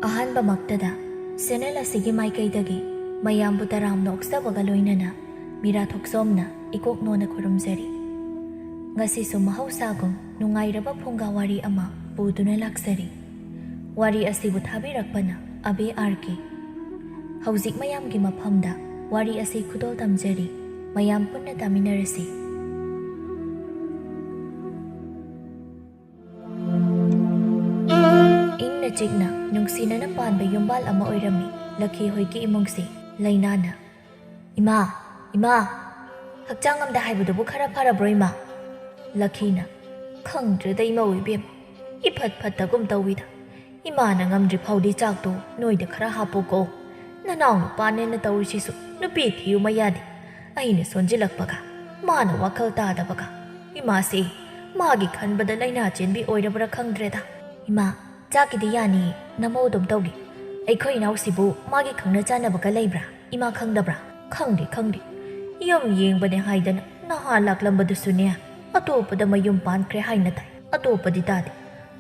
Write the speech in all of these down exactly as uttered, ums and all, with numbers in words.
ꯑꯍꯥꯟꯕꯃꯛꯇꯗ channel ꯑꯁꯤꯒꯤ ꯃꯥꯏꯀꯩꯗꯒꯤ ꯃꯌꯥꯝꯕꯨ ꯇꯔꯥꯝꯅ ꯑꯣꯛꯆꯕꯒ ꯂꯣꯏꯅꯅ ꯃꯤꯔꯥ ꯊꯣꯛꯆꯣꯝꯅ ꯏꯀꯣꯛ ꯅꯣꯟꯅ ꯈꯨꯔꯨꯝꯖꯔꯤ꯫ ꯉꯁꯤꯁꯨ ꯃꯍꯧꯁꯥꯒꯨꯝ ꯅꯨꯡꯉꯥꯏꯔꯕ ꯐꯨꯡꯒꯥ ꯋꯥꯔꯤ ꯑꯃ ꯄꯨꯗꯨꯅ ꯂꯥꯛꯆꯔꯤ꯫ ꯋꯥꯔꯤ ꯑꯁꯤꯕꯨ ꯊꯥꯕꯤꯔꯛꯄꯅ ꯑꯕꯦ ꯑꯥꯔ ꯀꯦ꯫ ꯍꯧꯖꯤꯛ ꯃꯌꯥꯝꯒꯤ ꯃꯐꯝꯗ ꯋꯥꯔꯤ ꯑꯁꯤ ꯈꯨꯗꯣꯜ ꯇꯝꯖꯔꯤ꯫ ꯃꯌꯥꯝ ꯄꯨꯟꯅ ꯇꯥꯃꯤꯟꯅꯔꯁꯤ꯫ ꯏꯪꯅ ꯆꯤꯛꯅ ꯅꯨꯡꯁꯤꯅꯅ ꯄꯥꯟꯕ ꯌꯨꯝꯕꯥꯜ ꯑꯃ ꯑꯣꯏꯔꯝꯃꯤ ꯂꯛꯈꯤ ꯍꯣꯏꯒꯤ ꯏꯃꯨꯡꯁꯤ꯫ ꯂꯩꯅꯥꯅ, "ꯏꯃꯥ, ꯏꯃꯥ, ꯍꯛꯆꯥꯡ ꯉꯝꯗꯦ ꯍꯥꯏꯕꯗꯨꯕꯨ ꯈꯔ ꯐꯔꯕ꯭ꯔꯣ, ꯏꯃꯥ?" ꯂꯛꯈꯤꯅ, "ꯈꯪꯗ꯭ꯔꯦꯗ ꯏꯃꯧ ꯏꯕꯦꯝꯃ, ꯏꯐꯠ ꯐꯠꯇꯒꯨꯝ ꯇꯧꯏꯗ꯫ ꯏꯃꯥꯅ ꯉꯝꯗ꯭ꯔꯤ ꯐꯥꯎꯗꯤ ꯆꯥꯛꯇꯣ ꯅꯣꯏꯗ ꯈꯔ ꯍꯥꯞꯄꯣꯀꯣ꯫ ꯅꯅꯥꯎ ꯅꯨꯄꯥꯅꯦꯅ ꯇꯧꯔꯤꯁꯤꯁꯨ ꯅꯨꯄꯤ ꯊꯤꯌꯨ ꯃꯌꯥꯗꯤ꯫ ꯑꯩꯅ ꯁꯣꯟꯖꯤꯜꯂꯛꯄꯒ, ꯃꯥꯅ ꯋꯥꯈꯜ ꯇꯥꯗꯕꯒ꯫ ꯏꯃꯥꯁꯦ ꯃꯥꯒꯤ ꯈꯟꯕꯗ ꯂꯥꯏꯅꯥ ꯆꯦꯟꯕꯤ ꯑꯣꯏꯔꯕ꯭ꯔꯥ ꯈꯪꯗ꯭ꯔꯦꯗ꯫ ꯏꯃꯥ, ꯆꯥꯛꯀꯤꯗꯤ ꯌꯥꯅꯤ, ꯅꯃꯧ ꯑꯗꯨꯝ ꯇꯧꯒꯦ꯫ ꯑꯩꯈꯣꯏ ꯏꯅꯥꯎꯁꯤꯕꯨ ꯃꯥꯒꯤ ꯈꯪꯅ ꯆꯥꯟꯅꯕꯒ ꯂꯩꯕ꯭ꯔꯥ? ꯏꯃꯥ ꯈꯪꯗꯕ꯭ꯔꯥ?" "ꯈꯪꯗꯦ, ꯈꯪꯗꯦ꯫ ꯌꯨꯝ ꯌꯦꯡꯕꯅꯦ ꯍꯥꯏꯗꯅ ꯅꯍꯥ ꯂꯥꯛꯂꯝꯕꯗꯨꯁꯨꯅꯦ, ꯑꯇꯣꯞꯄꯗ ꯃꯌꯨꯝ ꯄꯥꯟꯈ꯭ꯔꯦ ꯍꯥꯏꯅ ꯇꯥꯏ꯫ ꯑꯇꯣꯞꯄꯗꯤ ꯇꯥꯗꯦ꯫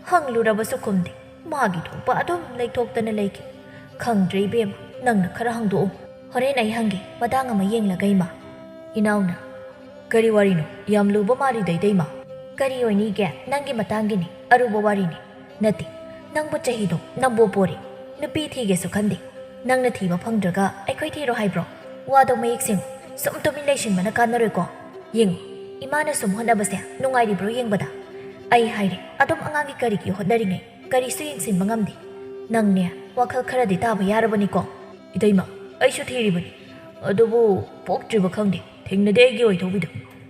ꯍꯪꯂꯨꯔꯕꯁꯨ ꯈꯨꯝꯗꯦ꯫ ꯃꯥꯒꯤ ꯊꯣꯛꯄ ꯑꯗꯨꯝ ꯂꯩꯊꯣꯛꯇꯅ ꯂꯩꯈꯤ꯫ ꯈꯪꯗ꯭ꯔꯦ ꯏꯕꯦꯝꯃ, ꯅꯪꯅ ꯈꯔ ꯍꯪꯗꯣꯛꯎ꯫ ꯍꯣꯔꯦꯟ ꯑꯩ ꯍꯪꯒꯦ, ꯃꯇꯥꯡ ꯑꯃ ꯌꯦꯡꯂꯒ, ꯏꯃꯥ꯫" ꯏꯅꯥꯎꯅ, "ꯀꯔꯤ ꯋꯥꯔꯤꯅꯣ? ꯌꯥꯝ ꯂꯨꯕ ꯃꯥꯜꯂꯤꯗ, ꯏꯇꯩꯃ꯫" "ꯀꯔꯤ ꯑꯣꯏꯅꯤꯒꯦ? ꯅꯪꯒꯤ ꯃꯇꯥꯡꯒꯤꯅꯤ, ꯑꯔꯨꯕ ꯋꯥꯔꯤꯅꯤ꯫ ꯅꯠꯇꯦ, ꯅꯪꯕꯨ ꯆꯍꯤꯗꯣ ꯅꯝꯕꯣ ꯄꯣꯔꯦ꯫ ꯅꯨꯄꯤ ꯊꯤꯒꯦꯁꯨ ꯈꯟꯗꯦ꯫ ꯅꯪꯅ ꯊꯤꯕ ꯐꯪꯗ꯭ꯔꯒ ꯑꯩꯈꯣꯏ ꯊꯤꯔꯣ ꯍꯥꯏꯕ꯭ꯔꯣ? ꯋꯥꯗꯣ ꯃꯌꯦꯛ ꯁꯦꯡꯉꯨ꯫ ꯁꯨꯝ ꯇꯨꯃꯤꯟ ꯂꯩꯁꯤꯟꯕꯅ ꯀꯥꯟꯅꯔꯣꯏꯀꯣ꯫ ꯌꯦꯡꯉꯨ, ꯏꯃꯥꯅ ꯁꯨꯝ ꯍꯣꯠꯅꯕꯁꯦ ꯅꯨꯡꯉꯥꯏꯔꯤꯕ꯭ꯔꯣ ꯌꯦꯡꯕꯗ? ꯑꯩ ꯍꯥꯏꯔꯦ, ꯑꯗꯨꯝ ꯑꯉꯥꯡꯒꯤ ꯀꯔꯤꯒꯤ ꯍꯣꯠꯅꯔꯤꯉꯩ? ꯀꯔꯤꯁꯨ ꯌꯦꯡꯁꯤꯟꯕ ꯉꯝꯗꯦ꯫ ꯅꯪꯅꯦ, ꯋꯥꯈꯜ ꯈꯔꯗꯤ ꯇꯥꯕ ꯌꯥꯔꯕꯅꯤꯀꯣ?" "ꯏꯇꯩꯃ, ꯑꯩꯁꯨ ꯊꯤꯔꯤꯕꯅꯤ꯫ ꯑꯗꯨꯕꯨ ꯄꯣꯛꯇ꯭ꯔꯤꯕ ꯈꯪꯗꯦ꯫ ꯊꯦꯡꯅꯗꯦ ꯑꯩꯒꯤ ꯑꯣꯏꯊꯧꯕꯤꯗꯣ꯫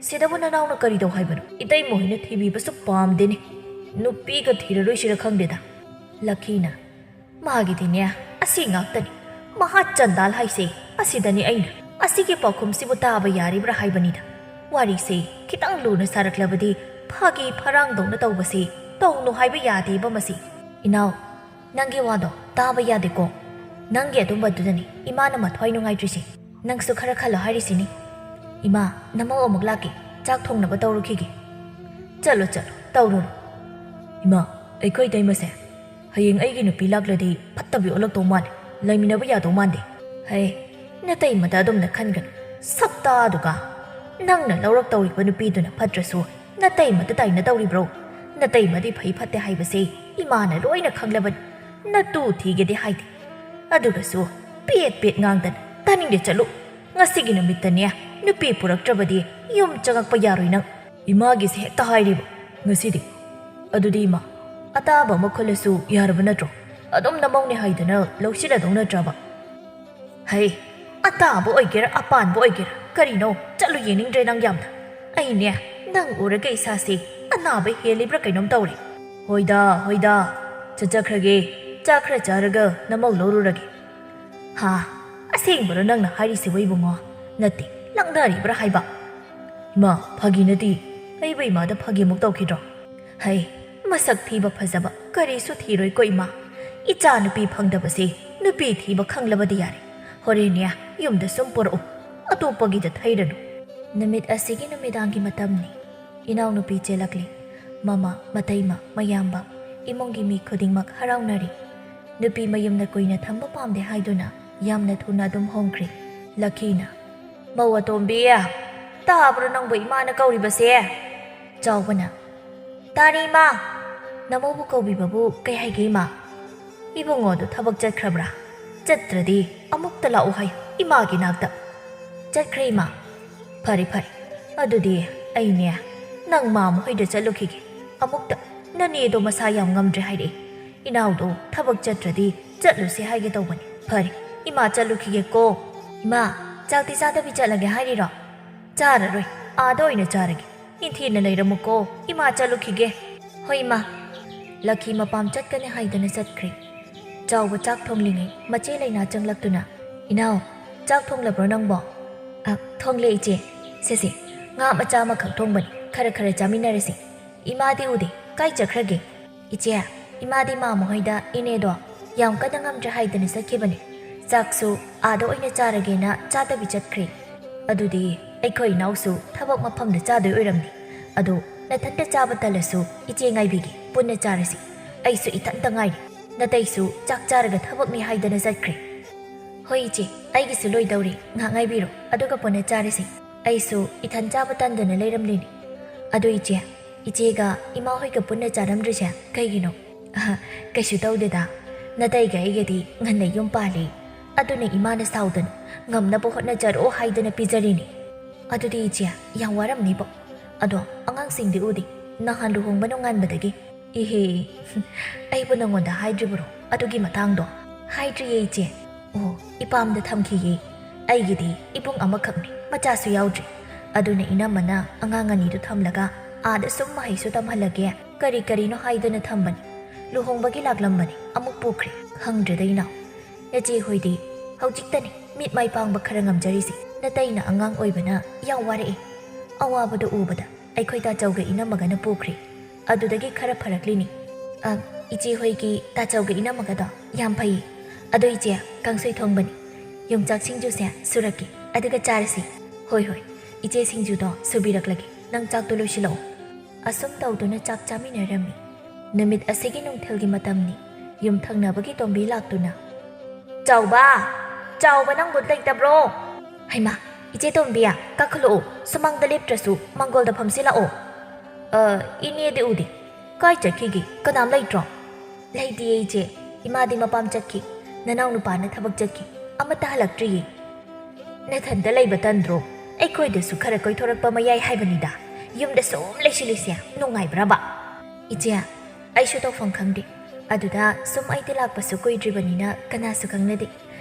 ꯁꯤꯗꯕꯨ ꯅꯅꯥꯎꯅ ꯀꯔꯤ ꯇꯧ ꯍꯥꯏꯕꯅꯣ? ꯏꯇꯩꯃ ꯍꯣꯏꯅ ꯊꯤꯕꯤꯕꯁꯨ ꯄꯥꯝꯗꯦꯅꯦ꯫ ꯅꯨꯄꯤꯒ ꯊꯤꯔꯔꯣꯏꯁꯤꯔ ꯈꯪꯗꯦꯗ꯫" ꯂꯛꯈꯤꯅ, "ꯃꯥꯒꯤꯗꯤꯅꯦ, ꯑꯁꯤ ꯉꯥꯛꯇꯅꯤ꯫ ꯃꯍꯥ ꯆꯟꯗꯥꯜ ꯍꯥꯏꯁꯦ ꯑꯁꯤꯗꯅꯤ꯫ ꯑꯩꯅ ꯑꯁꯤꯒꯤ ꯄꯥꯎꯈꯨꯝꯁꯤꯕꯨ ꯇꯥꯕ ꯌꯥꯔꯤꯕ꯭ꯔꯥ ꯍꯥꯏꯕꯅꯤꯗ꯫ ꯋꯥꯔꯤꯁꯦ ꯈꯤꯇꯪ ꯂꯨꯅ ꯁꯥꯔꯛꯂꯕꯗꯤ ꯐꯥꯒꯤ ꯐꯔꯥꯡꯗꯧꯅ ꯇꯧꯕꯁꯦ ꯇꯧꯅꯨ ꯍꯥꯏꯕ ꯌꯥꯗꯦꯕ ꯃꯁꯤ꯫ ꯏꯅꯥꯎ, ꯅꯪꯒꯤ ꯋꯥꯗꯣ ꯇꯥꯕ ꯌꯥꯗꯦꯀꯣ꯫ ꯅꯪꯒꯤ ꯑꯗꯨꯝꯕꯗꯨꯗꯅꯤ ꯏꯃꯥꯅ ꯃꯊ꯭ꯋꯥꯏ ꯅꯨꯡꯉꯥꯏꯇ꯭ꯔꯤꯁꯦ꯫ ꯅꯪꯁꯨ ꯈꯔ ꯈꯜꯂꯣ ꯍꯥꯏꯔꯤꯁꯤꯅꯤ꯫" "ꯏꯃꯥ, ꯅꯃꯧ ꯑꯃꯨꯛ ꯂꯥꯛꯀꯦ꯫ ꯆꯥꯛ ꯊꯣꯡꯅꯕ ꯇꯧꯔꯨꯈꯤꯒꯦ꯫" "ꯆꯠꯂꯣ, ꯆꯠꯂꯣ, ꯇꯧꯔꯨꯔꯣ꯫" "ꯏꯃꯥ, ꯑꯩꯈꯣꯏ ꯏꯇꯩꯃꯁꯦ ꯍꯌꯦꯡ ꯑꯩꯒꯤ ꯅꯨꯄꯤ ꯂꯥꯛꯂꯗꯤ ꯐꯠꯇꯕꯤ ꯑꯣꯜꯂꯛꯇꯧ ꯃꯥꯜꯂꯦ꯫ ꯂꯩꯃꯤꯟꯅꯕ ꯌꯥꯗꯧ ꯃꯥꯟꯗꯦ꯫ ꯍꯩ, ꯅꯇꯩꯃꯗ ꯑꯗꯨꯝꯅ ꯈꯟꯒꯅꯨ꯫ ꯁꯛꯇꯥꯗꯨꯒ! ꯅꯪꯅ ꯂꯧꯔꯛꯇꯧꯔꯤꯕ ꯅꯨꯄꯤꯗꯨꯅ ꯐꯠꯇ꯭ꯔꯁꯨ ꯅꯇꯩꯃꯗ ꯇꯥꯏꯅꯗꯧꯔꯤꯕ꯭ꯔꯣ? ꯅꯇꯩꯃꯗꯤ ꯐꯩ ꯐꯠꯇꯦ ꯍꯥꯏꯕꯁꯦ ꯏꯃꯥꯅ ꯂꯣꯏꯅ ꯈꯪꯂꯕꯅꯤ꯫ ꯅꯇꯨ ꯊꯤꯒꯦꯗꯤ ꯍꯥꯏꯗꯦ꯫ ꯑꯗꯨꯒꯁꯨ ꯄꯦꯠ ꯄꯦꯠ ꯉꯥꯡꯗꯅ ꯇꯥꯅꯤꯡꯗꯦ, ꯆꯠꯂꯨ꯫ ꯉꯁꯤꯒꯤ ꯅꯨꯃꯤꯠꯇꯅꯦ ꯅꯨꯄꯤ ꯄꯨꯔꯛꯇ꯭ꯔꯕꯗꯤ ꯌꯨꯝ ꯆꯪꯉꯛꯄ ꯌꯥꯔꯣꯏ ꯅꯪ꯫ ꯏꯃꯥꯒꯤꯁꯦ ꯍꯦꯛꯇ ꯍꯥꯏꯔꯤꯕ ꯉꯁꯤꯗꯤ꯫ ꯑꯗꯨꯗꯤ ꯏꯃꯥ, ꯑꯇꯥꯕ ꯑꯃ ꯈꯨꯜꯂꯁꯨ ꯌꯥꯔꯕ ꯅꯠꯇ꯭ꯔꯣ? ꯑꯗꯨꯝ ꯅꯃꯧꯅꯦ ꯍꯥꯏꯗꯅ ꯂꯧꯁꯤꯜꯂꯗꯧ ꯅꯠꯇ꯭ꯔꯕ? ꯍꯩ, ꯑꯇꯥꯕ ꯑꯣꯏꯒꯦꯔꯥ ꯑꯄꯥꯟꯕ ꯑꯣꯏꯒꯦꯔꯥ ꯀꯔꯤꯅꯣ? ꯆꯠꯂꯨ, ꯌꯦꯡꯅꯤꯡꯗ꯭ꯔꯦ ꯅꯪ ꯌꯥꯝꯅ꯫ ꯑꯩꯅꯦ ꯅꯪ ꯎꯔꯒ ꯏꯁꯥꯁꯦ ꯑꯅꯥꯕ ꯍꯦꯜꯂꯤꯕ꯭ꯔꯥ ꯀꯩꯅꯣꯝ ꯇꯧꯔꯦ꯫ ꯍꯣꯏꯗ, ꯍꯣꯏꯗ, ꯆꯠꯆꯈ꯭ꯔꯒꯦ꯫ ꯆꯥꯛ ꯈꯔ ꯆꯥꯔꯒ ꯅꯃꯧ ꯂꯧꯔꯨꯔꯒꯦ꯫ ꯍꯥ? ꯑꯁꯦꯡꯕꯔꯣ ꯅꯪꯅ ꯍꯥꯏꯔꯤꯁꯤꯕꯨ ꯏꯕꯨꯡꯉꯣ? ꯅꯠꯇꯦ, ꯂꯛꯅꯔꯤꯕ꯭ꯔꯥ ꯍꯥꯏꯕ? ꯏꯃꯥ, ꯐꯥꯒꯤ ꯅꯠꯇꯦ꯫ ꯑꯩꯕꯨ ꯏꯃꯥꯗ ꯐꯥꯒꯤꯃꯨꯛ ꯇꯧꯈꯤꯗ꯭ꯔꯣ? ꯍꯩ, ꯃꯁꯛ ꯊꯤꯕ ꯐꯖꯕ ꯀꯔꯤꯁꯨ ꯊꯤꯔꯣꯏꯀꯣ ꯏꯃꯥ꯫ ꯏꯆꯥ ꯅꯨꯄꯤ ꯐꯪꯗꯕꯁꯦ ꯅꯨꯄꯤ ꯊꯤꯕ ꯈꯪꯂꯕꯗꯤ ꯌꯥꯔꯦ꯫ ꯍꯣꯔꯦꯟꯅꯦ ꯌꯨꯝꯗ ꯁꯨꯝ ꯄꯨꯔꯛꯎ, ꯑꯇꯣꯞꯄꯒꯤꯗ ꯊꯩꯔꯅꯨ꯫ ꯅꯨꯃꯤꯠ ꯑꯁꯤꯒꯤ ꯅꯨꯃꯤꯗꯥꯡꯒꯤ ꯃꯇꯝꯅꯤ꯫ ꯏꯅꯥꯎꯅꯨꯄꯤ ꯆꯦꯜꯂꯛꯂꯤ꯫ ꯃꯃꯥ, ꯃꯇꯩꯃ, ꯃꯌꯥꯝꯕ, ꯏꯃꯨꯡꯒꯤ ꯃꯤ ꯈꯨꯗꯤꯡꯃꯛ ꯍꯔꯥꯎꯅꯔꯤ꯫ ꯅꯨꯄꯤ ꯃꯌꯨꯝꯗ ꯀꯨꯏꯅ ꯊꯝꯕ ꯄꯥꯝꯗꯦ ꯍꯥꯏꯗꯨꯅ ꯌꯥꯝꯅ ꯊꯨꯅ ꯑꯗꯨꯝ ꯍꯣꯡꯈ꯭ꯔꯦ꯫ ꯂꯛꯀꯤꯅ, "ꯃꯧ ꯑꯇꯣꯝꯕꯤ, ꯇꯥꯕ꯭ꯔꯣ ꯅꯪꯕꯨ ꯏꯃꯥꯅ ꯀꯧꯔꯤꯕꯁꯦ?" ꯆꯥꯎꯕꯅ, "ꯇꯥꯔꯦ ꯏꯃꯥ꯫ ꯅꯃꯧꯕꯨ ꯀꯧꯕꯤꯕꯕꯨ ꯀꯩ ꯍꯥꯏꯒꯦ ꯏꯃꯥ?" "ꯏꯕꯨꯡꯉꯣꯗꯨ ꯊꯕꯛ ꯆꯠꯈ꯭ꯔꯕ꯭ꯔꯥ? ꯆꯠꯇ꯭ꯔꯗꯤ ꯑꯃꯨꯛꯇ ꯂꯥꯛꯎ ꯍꯥꯏꯌꯨ ꯏꯃꯥꯒꯤ ꯅꯥꯛꯇ꯫" "ꯆꯠꯈ꯭ꯔꯦ ꯏꯃꯥ꯫" "ꯐꯔꯦ ꯐꯔꯦ, ꯑꯗꯨꯗꯤ ꯑꯩꯅꯦ ꯅꯪ ꯃꯥꯝꯃ ꯍꯣꯏꯗ ꯆꯠꯂꯨꯈꯤꯒꯦ꯫ ꯑꯃꯨꯛꯇ ꯅꯅꯦꯗꯣ ꯃꯁꯥ ꯌꯥꯝ ꯉꯝꯗ꯭ꯔꯦ ꯍꯥꯏꯔꯛꯏ꯫ ꯏꯅꯥꯎꯗꯣ ꯊꯕꯛ ꯆꯠꯇ꯭ꯔꯗꯤ ꯆꯠꯂꯨꯁꯦ ꯍꯥꯏꯒꯦ ꯇꯧꯕꯅꯤ꯫ ꯐꯔꯦ, ꯏꯃꯥ ꯆꯠꯂꯨꯈꯤꯒꯦꯀꯣ꯫" "ꯏꯃꯥ, ꯆꯥꯛꯇꯤ ꯆꯥꯗꯕꯤ ꯆꯠꯂꯒꯦ ꯍꯥꯏꯔꯤꯔꯣ?" "ꯆꯥꯔꯔꯣꯏ, ꯑꯥꯗ ꯑꯣꯏꯅ ꯆꯥꯔꯒꯦ꯫ ꯅꯤꯡꯊꯤꯅ ꯂꯩꯔꯝꯃꯨꯀꯣ, ꯏꯃꯥ ꯆꯠꯂꯨꯈꯤꯒꯦ꯫" "ꯍꯣꯏ ꯏꯃꯥ꯫" ꯂꯛꯀꯤ ꯃꯄꯥꯝ ꯆꯠꯀꯅꯤ ꯍꯥꯏꯗꯅ ꯆꯠꯈ꯭ꯔꯦ꯫ ꯆꯥꯎꯕ ꯆꯥꯛ ꯊꯣꯡꯂꯤꯉꯩ ꯃꯆꯦ ꯂꯩꯅꯥ ꯆꯪꯂꯛꯇꯨꯅ, "ꯏꯅꯥꯎ, ꯆꯥꯛ ꯊꯣꯡꯂꯕ꯭ꯔꯣ ꯅꯪꯕꯣ?" "ꯑ, ꯊꯣꯡꯂꯦ ꯏꯆꯦ꯫ ꯁꯦ ꯁꯦ, ꯉꯥ ꯃꯆꯥ ꯑꯃꯈꯛ ꯊꯣꯡꯕꯅꯤ, ꯈꯔ ꯈꯔ ꯆꯥꯃꯤꯟꯅꯔꯁꯤ꯫ ꯏꯃꯥꯗꯤ ꯎꯗꯦ, ꯀꯥꯏ ꯆꯠꯈ꯭ꯔꯒꯦ?" "ꯏꯆꯦ, ꯏꯃꯥꯗꯤ ꯃꯥꯝꯃ ꯍꯣꯏꯗ ꯏꯅꯦꯗꯣ ꯌꯥꯝ ꯀꯟꯅ ꯉꯝꯗ꯭ꯔꯦ ꯍꯥꯏꯗꯅ ꯆꯠꯈꯤꯕꯅꯤ꯫ ꯆꯥꯛꯁꯨ ꯑꯥꯗ ꯑꯣꯏꯅ ꯆꯥꯔꯒꯦꯅ ꯆꯥꯗꯕꯤ ꯆꯠꯈ꯭ꯔꯦ꯫" "ꯑꯗꯨꯗꯤ ꯑꯩꯈꯣꯏ ꯏꯅꯥꯎꯁꯨ ꯊꯕꯛ ꯃꯐꯝꯗ ꯆꯥꯗꯣꯏ ꯑꯣꯏꯔꯝꯅꯤ꯫ ꯑꯗꯣ ꯅꯊꯟꯇ ꯆꯥꯕ ꯇꯜꯂꯁꯨ ꯏꯆꯦ ꯉꯥꯏꯕꯤꯒꯦ, ꯄꯨꯟꯅ ꯆꯥꯔꯁꯤ꯫ ꯑꯩꯁꯨ ꯏꯊꯟꯇ ꯉꯥꯏꯔꯦ꯫ ꯅꯇꯩꯁꯨ ꯆꯥꯛ ꯆꯥꯔꯒ ꯊꯕꯛꯅꯤ ꯍꯥꯏꯗꯅ ꯆꯠꯈ꯭ꯔꯦ꯫ ꯍꯣꯏ ꯏꯆꯦ, ꯑꯩꯒꯤꯁꯨ ꯂꯣꯏꯗꯧꯔꯦ, ꯉꯥꯏꯍꯥꯛ ꯉꯥꯏꯕꯤꯔꯣ, ꯑꯗꯨꯒ ꯄꯨꯟꯅ ꯆꯥꯔꯁꯤ꯫ ꯑꯩꯁꯨ ꯏꯊꯟ ꯆꯥꯕ ꯇꯟꯗꯅ ꯂꯩꯔꯝꯂꯤꯅꯤ꯫ ꯑꯗꯨ ꯏꯆꯦ, ꯏꯆꯦꯒ ꯏꯃꯥ ꯍꯣꯏꯒ ꯄꯨꯟꯅ ꯆꯥꯔꯝꯗ꯭ꯔꯤꯁꯦ ꯀꯩꯒꯤꯅꯣ? ꯑꯍ, ꯀꯩꯁꯨ ꯇꯧꯗꯦꯗ꯫ ꯅꯇꯩꯒ ꯑꯩꯒꯗꯤ ꯉꯟꯅ ꯌꯨꯝ ꯄꯥꯜꯂꯤ꯫ ꯑꯗꯨꯅ ꯏꯃꯥꯅ ꯁꯥꯎꯗꯅ ꯉꯝꯅꯕ ꯍꯣꯠꯅꯖꯔꯣ ꯍꯥꯏꯗꯅ ꯄꯤꯖꯔꯤꯅꯤ꯫ ꯑꯗꯨꯗꯤ ꯏꯆꯦ, ꯌꯥꯝ ꯋꯥꯔꯝꯅꯤꯕꯣ꯫ ꯑꯗꯣ ꯑꯉꯥꯡꯁꯤꯡꯗꯤ ꯎꯗꯦ, ꯅꯍꯥꯟ ꯂꯨꯍꯣꯡꯕ ꯅꯣꯡꯉꯥꯟꯕꯗꯒꯤ꯫ ꯏꯍꯦ, ꯑꯩꯕꯨ ꯅꯉꯣꯟꯗ ꯍꯥꯏꯗ꯭ꯔꯤꯕꯔꯣ ꯑꯗꯨꯒꯤ ꯃꯇꯥꯡꯗꯣ? ꯍꯥꯏꯗ꯭ꯔꯤꯌꯦ ꯏꯆꯦ꯫ ꯑꯣ, ꯏꯄꯥꯝꯗ ꯊꯝꯈꯤꯌꯦ꯫ ꯑꯩꯒꯤꯗꯤ ꯏꯕꯨꯡ ꯑꯃꯈꯛꯅꯤ, ꯃꯆꯥꯁꯨ ꯌꯥꯎꯗ꯭ꯔꯤ꯫ ꯑꯗꯨꯅ ꯏꯅꯝꯃꯅ ꯑꯉꯥꯡ ꯑꯅꯤꯗꯨ ꯊꯝꯂꯒ ꯑꯥꯗ ꯁꯨꯝ ꯃꯍꯩꯁꯨ ꯇꯝꯍꯜꯂꯒꯦ, ꯀꯔꯤ ꯀꯔꯤꯅꯣ ꯍꯥꯏꯗꯅ ꯊꯝꯕꯅꯤ꯫ ꯂꯨꯍꯣꯡꯕꯒꯤ ꯂꯥꯛꯂꯝꯕꯅꯤ, ꯑꯃꯨꯛ ꯄꯨꯈ꯭ꯔꯦ꯫ ꯈꯪꯗ꯭ꯔꯦꯗ ꯏꯅꯥꯎ꯫ ꯅꯆꯦ ꯍꯣꯏꯗꯤ ꯍꯧꯖꯤꯛꯇꯅꯤ ꯃꯤꯠ ꯃꯥꯏ ꯄꯥꯡꯕ ꯈꯔ ꯉꯝꯖꯔꯤꯁꯦ꯫ ꯅꯇꯩꯅ ꯑꯉꯥꯡ ꯑꯣꯏꯕꯅ ꯌꯥꯝ ꯋꯥꯔꯛꯑꯦ꯫ ꯑꯋꯥꯕꯗꯨ ꯎꯕꯗ ꯑꯩꯈꯣꯏ ꯇꯥꯆꯧꯒ ꯏꯅꯝꯃꯒꯅ ꯄꯨꯈ꯭ꯔꯦ꯫ ꯑꯗꯨꯗꯒꯤ ꯈꯔ ꯐꯔꯛꯂꯤꯅꯤ꯫ ꯑ, ꯏꯆꯦ ꯍꯣꯏꯒꯤ ꯇꯥꯆꯧꯒ ꯏꯅꯝꯃꯒꯗꯣ ꯌꯥꯝ ꯐꯩꯌꯦ꯫ ꯑꯗꯣ ꯏꯆꯦ, ꯀꯥꯡꯁꯣꯏ ꯊꯣꯡꯕꯅꯤ꯫ ꯌꯣꯡꯆꯥꯛ ꯁꯤꯡꯖꯨꯁꯦ ꯁꯨꯔꯛꯀꯦ, ꯑꯗꯨꯒ ꯆꯥꯔꯁꯤ꯫ ꯍꯣꯏ, ꯍꯣꯏ, ꯏꯆꯦ ꯁꯤꯡꯖꯨꯗꯣ ꯁꯨꯕꯤꯔꯛꯂꯒꯦ, ꯅꯪ ꯆꯥꯛꯇꯣ ꯂꯣꯏꯁꯤꯜꯂꯛꯑꯣ꯫ ꯑꯁꯨꯝ ꯇꯧꯗꯨꯅ ꯆꯥꯛ ꯆꯥꯃꯤꯟꯅꯔꯝꯃꯤ꯫ ꯅꯨꯃꯤꯠ ꯑꯁꯤꯒꯤ ꯅꯨꯡꯊꯤꯜꯒꯤ ꯃꯇꯝꯅꯤ꯫ ꯌꯨꯝꯊꯪꯅꯕꯒꯤ ꯇꯣꯝꯕꯤ ꯂꯥꯛꯇꯨꯅ, "ꯆꯥꯎꯕ! ꯆꯥꯎꯕ, ꯅꯪꯕꯨ ꯂꯩꯇꯕ꯭ꯔꯣ?" "ꯍꯩꯃꯥ, ꯏꯆꯦ ꯇꯣꯝꯕꯤ, ꯀꯥꯈꯠꯂꯛꯑꯣ, ꯁꯨꯃꯥꯡꯗ ꯂꯦꯞꯇ꯭ꯔꯁꯨ ꯃꯥꯡꯒꯣꯜꯗ ꯐꯝꯁꯤꯜꯂꯛꯑꯣ꯫" "ꯑ, ꯏꯅꯦꯗꯤ ꯎꯗꯦ꯫ ꯀꯥꯏ ꯆꯠꯈꯤꯒꯦ? ꯀꯅꯥꯝ ꯂꯩꯇ꯭ꯔꯣ?" "ꯂꯩꯇꯤꯌꯦ ꯏꯆꯦ, ꯏꯃꯥꯗꯤ ꯃꯄꯥꯝ ꯆꯠꯈꯤ, ꯅꯅꯥꯎ ꯅꯨꯄꯥꯅ ꯊꯕꯛ ꯆꯠꯈꯤ, ꯑꯃꯠꯇ ꯍꯜꯂꯛꯇ꯭ꯔꯤꯌꯦ꯫" "ꯅꯊꯟꯇ ꯂꯩꯕ ꯇꯟꯗ꯭ꯔꯣ? ꯑꯩꯈꯣꯏꯗꯁꯨ ꯈꯔ ꯀꯣꯏꯊꯣꯔꯛꯄ ꯃꯌꯥꯏ ꯍꯥꯏꯕꯅꯤꯗ, ꯌꯨꯝꯗ ꯁꯨꯝ ꯂꯩꯁꯤꯜꯂꯤꯁꯦ ꯅꯨꯡꯉꯥꯏꯕ꯭ꯔꯕ?" "ꯏꯆꯦ, ꯑꯩꯁꯨ ꯇꯧꯐꯝ ꯈꯪꯗꯦ꯫ ꯑꯗꯨꯗ ꯁꯨꯝ ꯑꯩꯗꯤ ꯂꯥꯛꯄꯁꯨ ꯀꯨꯏꯗ꯭ꯔꯤꯕꯅꯤꯅ ꯀꯅꯥꯁꯨ ꯈꯪꯅꯗꯦ꯫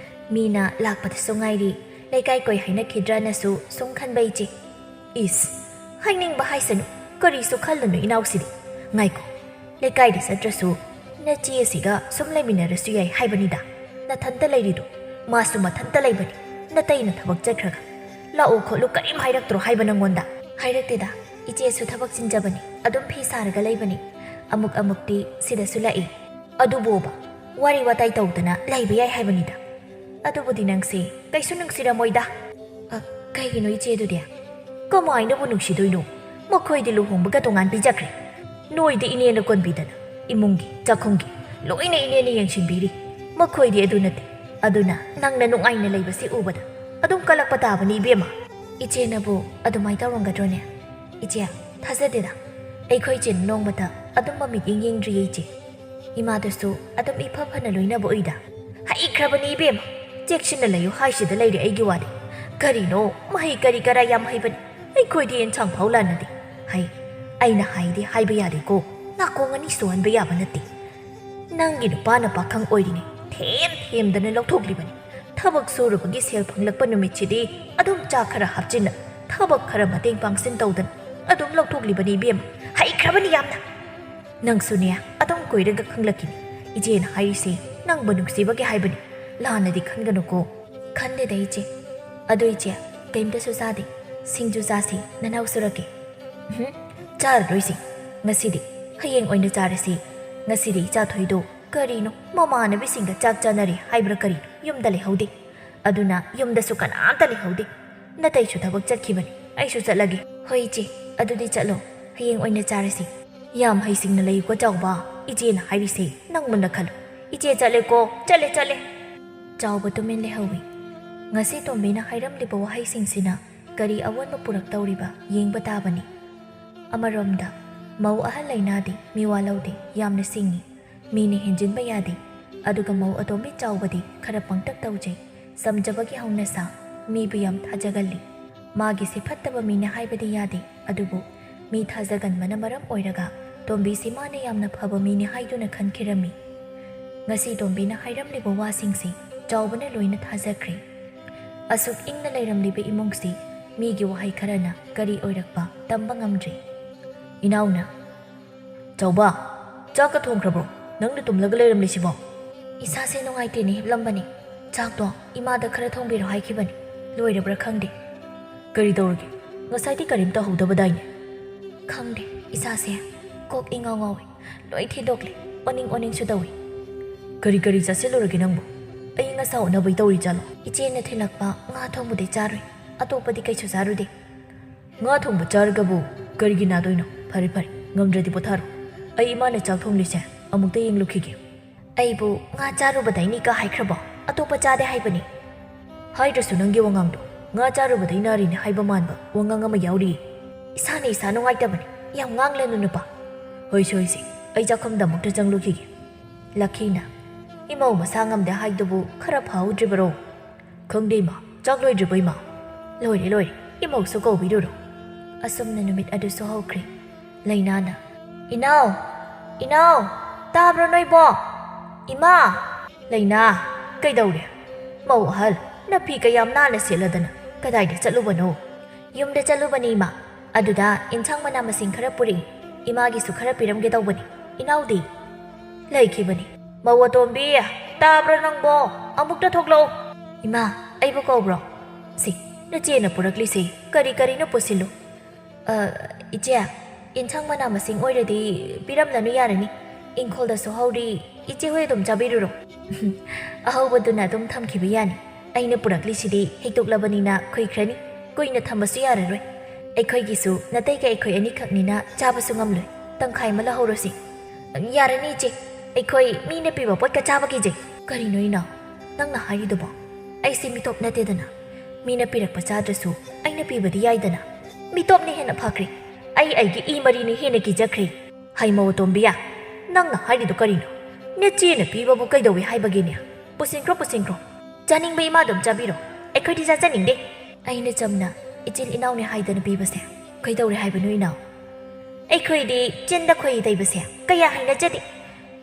ꯃꯤꯅ ꯂꯥꯛꯄꯗꯁꯨ ꯉꯥꯏꯔꯤ, ꯂꯩꯀꯥꯏ ꯀꯣꯏ ꯍꯥꯏꯅꯈꯤꯗ꯭ꯔꯅꯁꯨ ꯁꯨꯝ ꯈꯟꯕ ꯏꯆꯦ꯫" "ꯏꯁ, ꯍꯥꯏꯅꯤꯡꯕ ꯍꯥꯏꯁꯅꯨ, ꯀꯔꯤꯁꯨ ꯈꯜꯂꯨꯅꯨ ꯏꯅꯥꯎꯁꯤꯗꯤ꯫ ꯉꯥꯏꯈꯣ, ꯂꯩꯀꯥꯏꯗ ꯆꯠꯇ꯭ꯔꯁꯨ ꯅꯆꯦ ꯑꯁꯤꯒ ꯁꯨꯝ ꯂꯩꯃꯤꯟꯅꯔꯁꯨ ꯌꯥꯏ ꯍꯥꯏꯕꯅꯤꯗ꯫ ꯅꯊꯟꯇ ꯂꯩꯔꯤꯗꯣ, ꯃꯥꯁꯨ ꯃꯊꯟꯇ ꯂꯩꯕꯅꯤ, ꯅꯇꯩꯅ ꯊꯕꯛ ꯆꯠꯈ꯭ꯔꯒ꯫ ꯂꯥꯛꯎ ꯈꯣꯠꯂꯨ ꯀꯔꯤꯝ ꯍꯥꯏꯔꯛꯇ꯭ꯔꯣ ꯍꯥꯏꯕ ꯅꯪꯉꯣꯟꯗ?" "ꯍꯥꯏꯔꯛꯇꯦꯗ, ꯏꯆꯦꯁꯨ ꯊꯕꯛ ꯆꯤꯟꯖꯕꯅꯤ, ꯑꯗꯨꯝ ꯐꯤ ꯁꯥꯔꯒ ꯂꯩꯕꯅꯤ꯫ ꯑꯃꯨꯛ ꯑꯃꯨꯛꯇꯤ ꯁꯤꯗꯁꯨ ꯂꯥꯛꯏ꯫ ꯑꯗꯨꯕꯨꯕ, ꯋꯥꯔꯤ ꯋꯥꯇꯥꯏ ꯇꯧꯗꯅ ꯂꯩꯕ ꯌꯥꯏ ꯍꯥꯏꯕꯅꯤꯗ꯫ ꯑꯗꯨꯕꯨꯗꯤ ꯅꯪꯁꯦ ꯀꯩꯁꯨ ꯅꯨꯡꯁꯤꯔꯝꯃꯣꯏꯗ꯫" "ꯑ, ꯀꯩꯒꯤꯅꯣ ꯏꯆꯦꯗꯨꯗꯤ?" "ꯀꯃꯥꯏꯅꯕꯨ ꯅꯨꯡꯁꯤꯗꯣꯏꯅꯣ? ꯃꯈꯣꯏꯗꯤ ꯂꯨꯍꯣꯡꯕꯒ ꯇꯣꯉꯥꯟ ꯄꯤꯖꯈ꯭ꯔꯦ꯫ ꯅꯣꯏꯗꯤ ꯏꯅꯦꯅ ꯀꯣꯟꯕꯤꯗꯅ ꯏꯃꯨꯡꯒꯤ, ꯆꯥꯛꯈꯨꯝꯒꯤ ꯂꯣꯏꯅ ꯏꯅꯦꯅ ꯌꯦꯡꯁꯤꯟꯕꯤꯔꯤ꯫ ꯃꯈꯣꯏꯗꯤ ꯑꯗꯨ ꯅꯠꯇꯦ꯫ ꯑꯗꯨꯅ ꯅꯪꯅ ꯅꯨꯡꯉꯥꯏꯅ ꯂꯩꯕꯁꯤ ꯎꯕꯗ ꯑꯗꯨꯝ ꯀꯜꯂꯛꯄ ꯇꯥꯕꯅꯤ, ꯏꯕꯦꯝꯃ꯫ ꯏꯆꯦꯅꯕꯨ ꯑꯗꯨꯃꯥꯏ ꯇꯧꯔꯝꯒꯗ꯭ꯔꯣꯅꯦ? ꯏꯆꯦ, ꯊꯥꯖꯗꯦꯗ꯫ ꯑꯩꯈꯣꯏ ꯏꯆꯦꯅ ꯅꯣꯡꯃꯇ ꯑꯗꯨꯝꯕ ꯃꯤꯠꯌꯦꯡ ꯌꯦꯡꯗ꯭ꯔꯤꯌꯦ, ꯏꯆꯦ꯫ ꯏꯃꯥꯗꯨꯁꯨ ꯑꯗꯨꯝ ꯏꯐ ꯐꯅ ꯂꯣꯏꯅꯕ ꯎꯏꯗ꯫ ꯍꯩꯈ꯭ꯔꯕꯅꯤ, ꯏꯕꯦꯝꯃ꯫ ꯆꯦꯛꯁꯤꯟꯅ ꯂꯩꯌꯨ ꯍꯥꯏꯁꯤꯗ ꯂꯩꯔꯦ ꯑꯩꯒꯤ ꯋꯥꯗꯤ꯫ ꯀꯔꯤꯅꯣ, ꯃꯍꯩ ꯀꯔꯤ ꯀꯔꯥ ꯌꯥꯝ ꯍꯩꯕꯅꯤ꯫ ꯑꯩꯈꯣꯏꯗꯤ ꯌꯦꯟꯁꯥꯡ ꯐꯥꯎ ꯂꯥꯟꯅꯗꯦ꯫ ꯍꯩ, ꯑꯩꯅ ꯍꯥꯏꯗꯤ ꯍꯥꯏꯕ ꯌꯥꯗꯦꯀꯣ꯫ ꯅꯥꯀꯣꯡ ꯑꯅꯤ ꯁꯣꯛꯍꯟꯕ ꯌꯥꯕ ꯅꯠꯇꯦ꯫ ꯅꯪꯒꯤ ꯅꯨꯄꯥꯅ ꯄꯥꯈꯪ ꯑꯣꯏꯔꯤꯉꯩ ꯊꯦꯝ ꯊꯦꯝꯗꯅ ꯂꯧꯊꯣꯛꯂꯤꯕꯅꯤ꯫ ꯊꯕꯛ ꯁꯨꯔꯨꯕꯒꯤ ꯁꯦꯜ ꯐꯪꯂꯛꯄ ꯅꯨꯃꯤꯠꯁꯤꯗꯤ ꯑꯗꯨꯝ ꯆꯥꯛ ꯈꯔ ꯍꯥꯞꯆꯤꯟꯅ, ꯊꯕꯛ ꯈꯔ ꯃꯇꯦꯡ ꯄꯥꯡꯁꯤꯟ ꯇꯧꯗꯅ ꯑꯗꯨꯝ ꯂꯧꯊꯣꯛꯂꯤꯕꯅꯤ, ꯏꯕꯦꯝꯃ꯫ ꯍꯩꯈ꯭ꯔꯕꯅꯤ ꯌꯥꯝꯅ꯫ ꯅꯪꯁꯨꯅꯦ, ꯑꯗꯨꯝ ꯀꯨꯏꯔꯒ ꯈꯪꯂꯛꯈꯤꯅꯤ꯫ ꯏꯆꯦꯅ ꯍꯥꯏꯔꯤꯁꯦ ꯅꯪꯕꯨ ꯅꯨꯡꯁꯤꯕꯒꯤ ꯍꯥꯏꯕꯅꯤ꯫ ꯂꯥꯟꯅꯗꯤ ꯈꯟꯒꯅꯨꯀꯣ꯫ ꯈꯟꯗꯦꯗ, ꯏꯆꯦ꯫ ꯑꯗꯣ ꯏꯆꯦ, ꯀꯩꯝꯇꯁꯨ ꯆꯥꯗꯦ꯫ ꯁꯤꯡꯖꯨ ꯆꯥꯁꯤ, ꯅꯅꯥꯎ ꯁꯨꯔꯛꯀꯦ꯫ ꯎꯝꯍꯨꯝ, ꯆꯥꯔꯔꯣꯏꯁꯤ ꯉꯁꯤꯗꯤ꯫ ꯍꯌꯦꯡ ꯑꯣꯏꯅ ꯆꯥꯔꯁꯤ꯫ ꯉꯁꯤꯗꯤ ꯏꯆꯥ ꯊꯣꯏꯗꯣ ꯀꯔꯤꯅꯣ, ꯃꯃꯥꯟꯅꯕꯤꯁꯤꯡꯒ ꯆꯥꯛ ꯆꯥꯅꯔꯤ ꯍꯥꯏꯕ꯭ꯔꯥ ꯀꯔꯤꯅꯣ, ꯌꯨꯝꯗ ꯂꯩꯍꯧꯗꯦ꯫ ꯑꯗꯨꯅ ꯌꯨꯝꯗꯁꯨ ꯀꯅꯥꯝꯇ ꯂꯩꯍꯧꯗꯦ꯫ ꯅꯇꯩꯁꯨ ꯊꯕꯛ ꯆꯠꯈꯤꯕꯅꯤ꯫ ꯑꯩꯁꯨ ꯆꯠꯂꯒꯦ꯫ ꯍꯣꯏ ꯏꯆꯦ, ꯑꯗꯨꯗꯤ ꯆꯠꯂꯣ꯫ ꯍꯌꯦꯡ ꯑꯣꯏꯅ ꯆꯥꯔꯁꯤ꯫ ꯌꯥꯝ ꯍꯩꯁꯤꯡꯅ ꯂꯩꯌꯨꯀꯣ, ꯆꯥꯎꯕ꯫ ꯏꯆꯦꯅ ꯍꯥꯏꯔꯤꯁꯦ ꯅꯪ ꯃꯨꯟꯅ ꯈꯜꯂꯨ꯫ ꯏꯆꯦ ꯆꯠꯂꯦꯀꯣ, ꯆꯠꯂꯦ, ꯆꯠꯂꯦ꯫ ꯆꯥꯎꯕ ꯇꯨꯃꯤꯟ ꯂꯩꯍꯧꯏ꯫ ꯉꯁꯤ ꯇꯣꯝꯕꯤꯅ ꯍꯥꯏꯔꯝꯂꯤꯕ ꯋꯥꯍꯩꯁꯤꯡꯁꯤꯅ ꯀꯔꯤ ꯑꯑꯣꯟꯕ ꯄꯨꯔꯛꯇꯧꯔꯤꯕ ꯌꯦꯡꯕ ꯇꯥꯕꯅꯤ꯫ ꯑꯃꯔꯣꯝꯗ, ꯃꯧ ꯑꯍꯜ ꯂꯩꯅꯥꯗꯤ ꯃꯤꯋꯥ ꯂꯧꯗꯦ, ꯌꯥꯝꯅ ꯁꯤꯡꯏ꯫ ꯃꯤꯅ ꯍꯦꯟꯖꯤꯟꯕ ꯌꯥꯗꯦ꯫ ꯑꯗꯨꯒ ꯃꯧ ꯑꯇꯣꯝꯕꯤ ꯆꯥꯎꯕꯗꯤ ꯈꯔ ꯄꯪꯇꯛ ꯇꯧꯖꯩ꯫ ꯆꯝꯖꯕꯒꯤ ꯍꯧꯅꯁꯥ, ꯃꯤꯕꯨ ꯌꯥꯝ ꯊꯥꯖꯒꯜꯂꯤ꯫ ꯃꯥꯒꯤꯁꯦ ꯐꯠꯇꯕ ꯃꯤꯅꯤ ꯍꯥꯏꯕꯗꯤ ꯌꯥꯗꯦ, ꯑꯗꯨꯕꯨ ꯃꯤ ꯊꯥꯖꯒꯟꯕꯅ ꯃꯔꯝ ꯑꯣꯏꯔꯒ ꯇꯣꯝꯕꯤꯁꯤ ꯃꯥꯅ ꯌꯥꯝꯅ ꯐꯕ ꯃꯤꯅꯤ ꯍꯥꯏꯗꯨꯅ ꯈꯟꯈꯤꯔꯝꯃꯤ꯫ ꯉꯁꯤ ꯇꯣꯝꯕꯤꯅ ꯍꯥꯏꯔꯝꯂꯤꯕ ꯋꯥꯁꯤꯡꯁꯤ ꯆꯥꯎꯕꯅ ꯂꯣꯏꯅ ꯊꯥꯖꯈ꯭ꯔꯦ꯫ ꯑꯁꯨꯛ ꯏꯪꯅ ꯂꯩꯔꯝꯂꯤꯕ ꯏꯃꯨꯡꯁꯤ ꯃꯤꯒꯤ ꯋꯥꯍꯩ ꯈꯔꯅ ꯀꯔꯤ ꯑꯣꯏꯔꯛꯄ ꯇꯝꯕ ꯉꯝꯗ꯭ꯔꯤ꯫ ꯏꯅꯥꯎꯅ, "ꯆꯥꯎꯕ, ꯆꯥꯛꯀ ꯊꯣꯡꯈ꯭ꯔꯕ꯭ꯔꯣ? ꯅꯪꯅ ꯇꯨꯝꯂꯒ ꯂꯩꯔꯝꯂꯤꯁꯤꯕꯣ?" "ꯏꯁꯥꯁꯦ ꯅꯨꯡꯉꯥꯏꯇꯦꯅ ꯍꯤꯞꯂꯝꯕꯅꯤ꯫ ꯆꯥꯛꯇꯣ ꯏꯃꯥꯗ ꯈꯔ ꯊꯣꯡꯕꯤꯔꯣ ꯍꯥꯏꯈꯤꯕꯅꯤ꯫ ꯂꯣꯏꯔꯕ꯭ꯔꯥ ꯈꯪꯗꯦ꯫" "ꯀꯔꯤ ꯇꯧꯔꯒꯦ? ꯉꯁꯥꯏꯗꯤ ꯀꯔꯤꯝ ꯇꯧꯍꯧꯗꯕꯗꯥꯏꯅꯦ?" "ꯈꯪꯗꯦ, ꯏꯁꯥꯁꯦ ꯀꯣꯛ ꯏꯉꯥꯎ ꯉꯥꯎꯏ꯫ ꯂꯣꯏ ꯊꯤꯗꯣꯛꯂꯦ꯫ ꯑꯣꯅꯤꯡ ꯑꯣꯅꯤꯡꯁꯨ ꯇꯧꯏ꯫" "ꯀꯔꯤ ꯀꯔꯤ ꯆꯥꯁꯤꯜꯂꯨꯔꯒꯦ ꯅꯪꯕꯨ? ꯑꯏꯪ ꯑꯁꯥ ꯎꯅꯕꯩ ꯇꯧꯔꯤ ꯖꯥꯠꯂꯣ?" "ꯏꯆꯦꯅ ꯊꯤꯜꯂꯛꯄ ꯉꯥ ꯊꯣꯡꯕꯗꯤ ꯆꯥꯔꯨꯏ꯫ ꯑꯇꯣꯞꯄꯗꯤ ꯀꯩꯁꯨ ꯆꯥꯔꯨꯗꯦ꯫" "ꯉꯥ ꯊꯣꯡꯕ ꯆꯥꯔꯒꯕꯨ ꯀꯔꯤꯒꯤ ꯅꯥꯗꯣꯏꯅꯣ? ꯐꯔꯦ ꯐꯔꯦ, ꯉꯝꯗ꯭ꯔꯗꯤ ꯄꯣꯊꯥꯔꯣ꯫ ꯑꯩ ꯏꯃꯥꯅ ꯆꯥꯛ ꯊꯣꯡꯂꯤꯁꯦ ꯑꯃꯨꯛꯇ ꯌꯦꯡꯂꯨꯈꯤꯒꯦ꯫ ꯑꯩꯕꯨ ꯉꯥ ꯆꯥꯔꯨꯕꯗꯩꯅꯤꯒ ꯍꯥꯏꯈ꯭ꯔꯕꯣ? ꯑꯇꯣꯞꯄ ꯆꯥꯗꯦ ꯍꯥꯏꯕꯅꯤ꯫ ꯍꯥꯏꯗ꯭ꯔꯁꯨ ꯅꯪꯒꯤ ꯋꯥꯉꯥꯡꯗꯣ ꯉꯥ ꯆꯥꯔꯨꯕꯗꯩ ꯅꯥꯔꯤꯅꯦ ꯍꯥꯏꯕ ꯃꯥꯟꯕ ꯋꯥꯉꯥꯡ ꯑꯃ ꯌꯥꯎꯔꯤꯌꯦ꯫ ꯏꯁꯥꯅ ꯏꯁꯥ ꯅꯨꯡꯉꯥꯏꯇꯕꯅꯤ꯫ ꯌꯥꯝ ꯉꯥꯡꯂꯅꯨ ꯅꯨꯄꯥ꯫ ꯍꯣꯏꯁꯦ, ꯍꯣꯏꯁꯦ, ꯑꯩ ꯆꯥꯛꯈꯨꯝꯗ ꯑꯃꯨꯛꯇ ꯆꯪꯂꯨꯈꯤꯒꯦ꯫ ꯂꯛꯈꯤꯅ, ꯏꯃꯧ ꯃꯁꯥ ꯉꯝꯗꯦ ꯍꯥꯏꯗꯨꯕꯨ ꯈꯔ ꯐꯍꯧꯗ꯭ꯔꯤꯕꯔꯣ? ꯈꯪꯗꯦ ꯏꯃꯥ, ꯆꯥꯛ ꯂꯣꯏꯗ꯭ꯔꯤꯕꯣ ꯏꯃꯥ? ꯂꯣꯏꯔꯦ, ꯂꯣꯏꯔꯦ, ꯏꯃꯧꯁꯨ ꯀꯧꯕꯤꯔꯨꯔꯣ꯫ ꯑꯁꯨꯝꯅ ꯅꯨꯃꯤꯠ ꯑꯗꯨꯁꯨ ꯍꯧꯈ꯭ꯔꯦ꯫ ꯂꯩꯅꯥꯅ, "ꯏꯅꯥꯎ, ꯏꯅꯥꯎ, ꯇꯥꯕ꯭ꯔꯣ ꯅꯣꯏꯕꯣ? ꯏꯃꯥ!" "ꯂꯩꯅꯥ, ꯀꯩꯗꯧꯔꯦ? ꯃꯧ ꯑꯍꯜ, ꯅꯐꯤ ꯀꯌꯥꯝ ꯅꯥꯟꯅ ꯁꯦꯠꯂꯗꯅ ꯀꯗꯥꯏꯗ ꯆꯠꯂꯨꯕꯅꯣ?" "ꯌꯨꯝꯗ ꯆꯠꯂꯨꯕꯅꯤ ꯏꯃꯥ꯫ ꯑꯗꯨꯗ ꯏꯟꯁꯥꯡ ꯃꯅꯥ ꯃꯁꯤꯡ ꯈꯔ ꯄꯨꯔꯛꯏ꯫ ꯏꯃꯥꯒꯤꯁꯨ ꯈꯔ ꯄꯤꯔꯝꯒꯦ ꯇꯧꯕꯅꯤ꯫ ꯏꯅꯥꯎꯗꯤ?" "ꯂꯩꯈꯤꯕꯅꯤ꯫ ꯃꯧ ꯑꯇꯣꯝꯕꯤ, ꯇꯥꯕ꯭ꯔꯣ ꯅꯪꯕꯣ? ꯑꯃꯨꯛꯇ ꯊꯣꯛꯂꯛꯑꯣ꯫" "ꯏꯃꯥ, ꯑꯩꯕꯨ ꯀꯧꯕ꯭ꯔꯣ?" "ꯁꯤ, ꯅꯆꯦꯅ ꯄꯨꯔꯛꯂꯤꯁꯤ ꯀꯔꯤ ꯀꯔꯤꯅꯣ ꯄꯨꯁꯤꯜꯂꯨ꯫" "ꯑ, ꯏꯆꯦ, ꯏꯟꯁꯥꯡ ꯃꯅꯥ ꯃꯁꯤꯡ ꯑꯣꯏꯔꯗꯤ ꯄꯤꯔꯝꯂꯅꯨ, ꯌꯥꯔꯅꯤ꯫ ꯏꯪꯈꯣꯜꯗꯁꯨ ꯍꯧꯔꯤ, ꯏꯆꯦ ꯍꯣꯏ ꯑꯗꯨꯝ ꯆꯥꯕꯤꯔꯨꯔꯣ꯫" "ꯑꯍꯧꯕꯗꯨꯅ ꯑꯗꯨꯝ ꯊꯝꯈꯤꯕ ꯌꯥꯅꯤ꯫ ꯑꯩꯅ ꯄꯨꯔꯛꯂꯤꯁꯤꯗꯤ ꯍꯦꯛꯇꯣꯛꯂꯕꯅꯤꯅ ꯈꯨꯏꯈ꯭ꯔꯅꯤ꯫ ꯀꯨꯏꯅ ꯊꯝꯕꯁꯨ ꯌꯥꯔꯔꯣꯏ꯫ ꯑꯩꯈꯣꯏꯒꯤꯁꯨ ꯅꯇꯩꯒ ꯑꯩꯈꯣꯏ ꯑꯅꯤꯈꯛꯅꯤꯅ ꯆꯥꯕꯁꯨ ꯉꯝꯂꯣꯏ꯫ ꯇꯪꯈꯥꯏ ꯑꯃ ꯂꯧꯍꯧꯔꯣꯁꯤ꯫" "ꯌꯥꯔꯅꯤ ꯏꯆꯦ, ꯑꯩꯈꯣꯏ ꯃꯤꯅ ꯄꯤꯕ ꯄꯣꯠꯀ ꯆꯥꯕ ꯀꯤꯖꯩ꯫" "ꯀꯔꯤꯅꯣ ꯏꯅꯥꯎ, ꯅꯪꯅ ꯍꯥꯏꯔꯤꯗꯨꯕꯣ? ꯑꯩꯁꯦ ꯃꯤꯇꯣꯞ ꯅꯠꯇꯦꯗꯅ꯫ ꯃꯤꯅ ꯄꯤꯔꯛꯄ ꯆꯥꯗ꯭ꯔꯁꯨ ꯑꯩꯅ ꯄꯤꯕꯗꯤ ꯌꯥꯏꯗꯅ꯫ ꯃꯤꯇꯣꯞꯅ ꯍꯦꯟꯅ ꯐꯈ꯭ꯔꯦ꯫ ꯑꯩ ꯑꯩꯒꯤ ꯏ ꯃꯔꯤꯅ ꯍꯦꯟꯅ ꯀꯤꯖꯈ꯭ꯔꯦ꯫ ꯍꯩꯃꯧ ꯑꯇꯣꯝꯕꯤꯌꯥ, ꯅꯪꯅ ꯍꯥꯏꯔꯤꯗꯨ ꯀꯔꯤꯅꯣ? ꯅꯆꯦꯅ ꯄꯤꯕꯕꯨ ꯀꯩꯗꯧꯏ ꯍꯥꯏꯕꯒꯦꯅꯦ? ꯄꯨꯁꯤꯟꯈ꯭ꯔꯣ, ꯄꯨꯁꯤꯟꯈ꯭ꯔꯣ꯫ ꯆꯥꯅꯤꯡꯕ ꯏꯃꯥ ꯑꯗꯨꯝ ꯆꯥꯕꯤꯔꯣ꯫ ꯑꯩꯈꯣꯏꯗꯤ ꯆꯥꯖꯅꯤꯡꯗꯦ꯫" ꯑꯩꯅ ꯆꯝꯅ ꯏꯆꯤꯜ ꯏꯅꯥꯎꯅꯦ ꯍꯥꯏꯗꯅ ꯄꯤꯕꯁꯦ ꯀꯩꯗꯧꯔꯦ ꯍꯥꯏꯕꯅꯣ ꯏꯅꯥꯎ? "ꯑꯩꯈꯣꯏꯗꯤ ꯆꯤꯟꯗ ꯈꯣꯏꯍꯤ ꯇꯩꯕꯁꯦ ꯀꯌꯥ ꯍꯩꯅꯖꯗꯦ꯫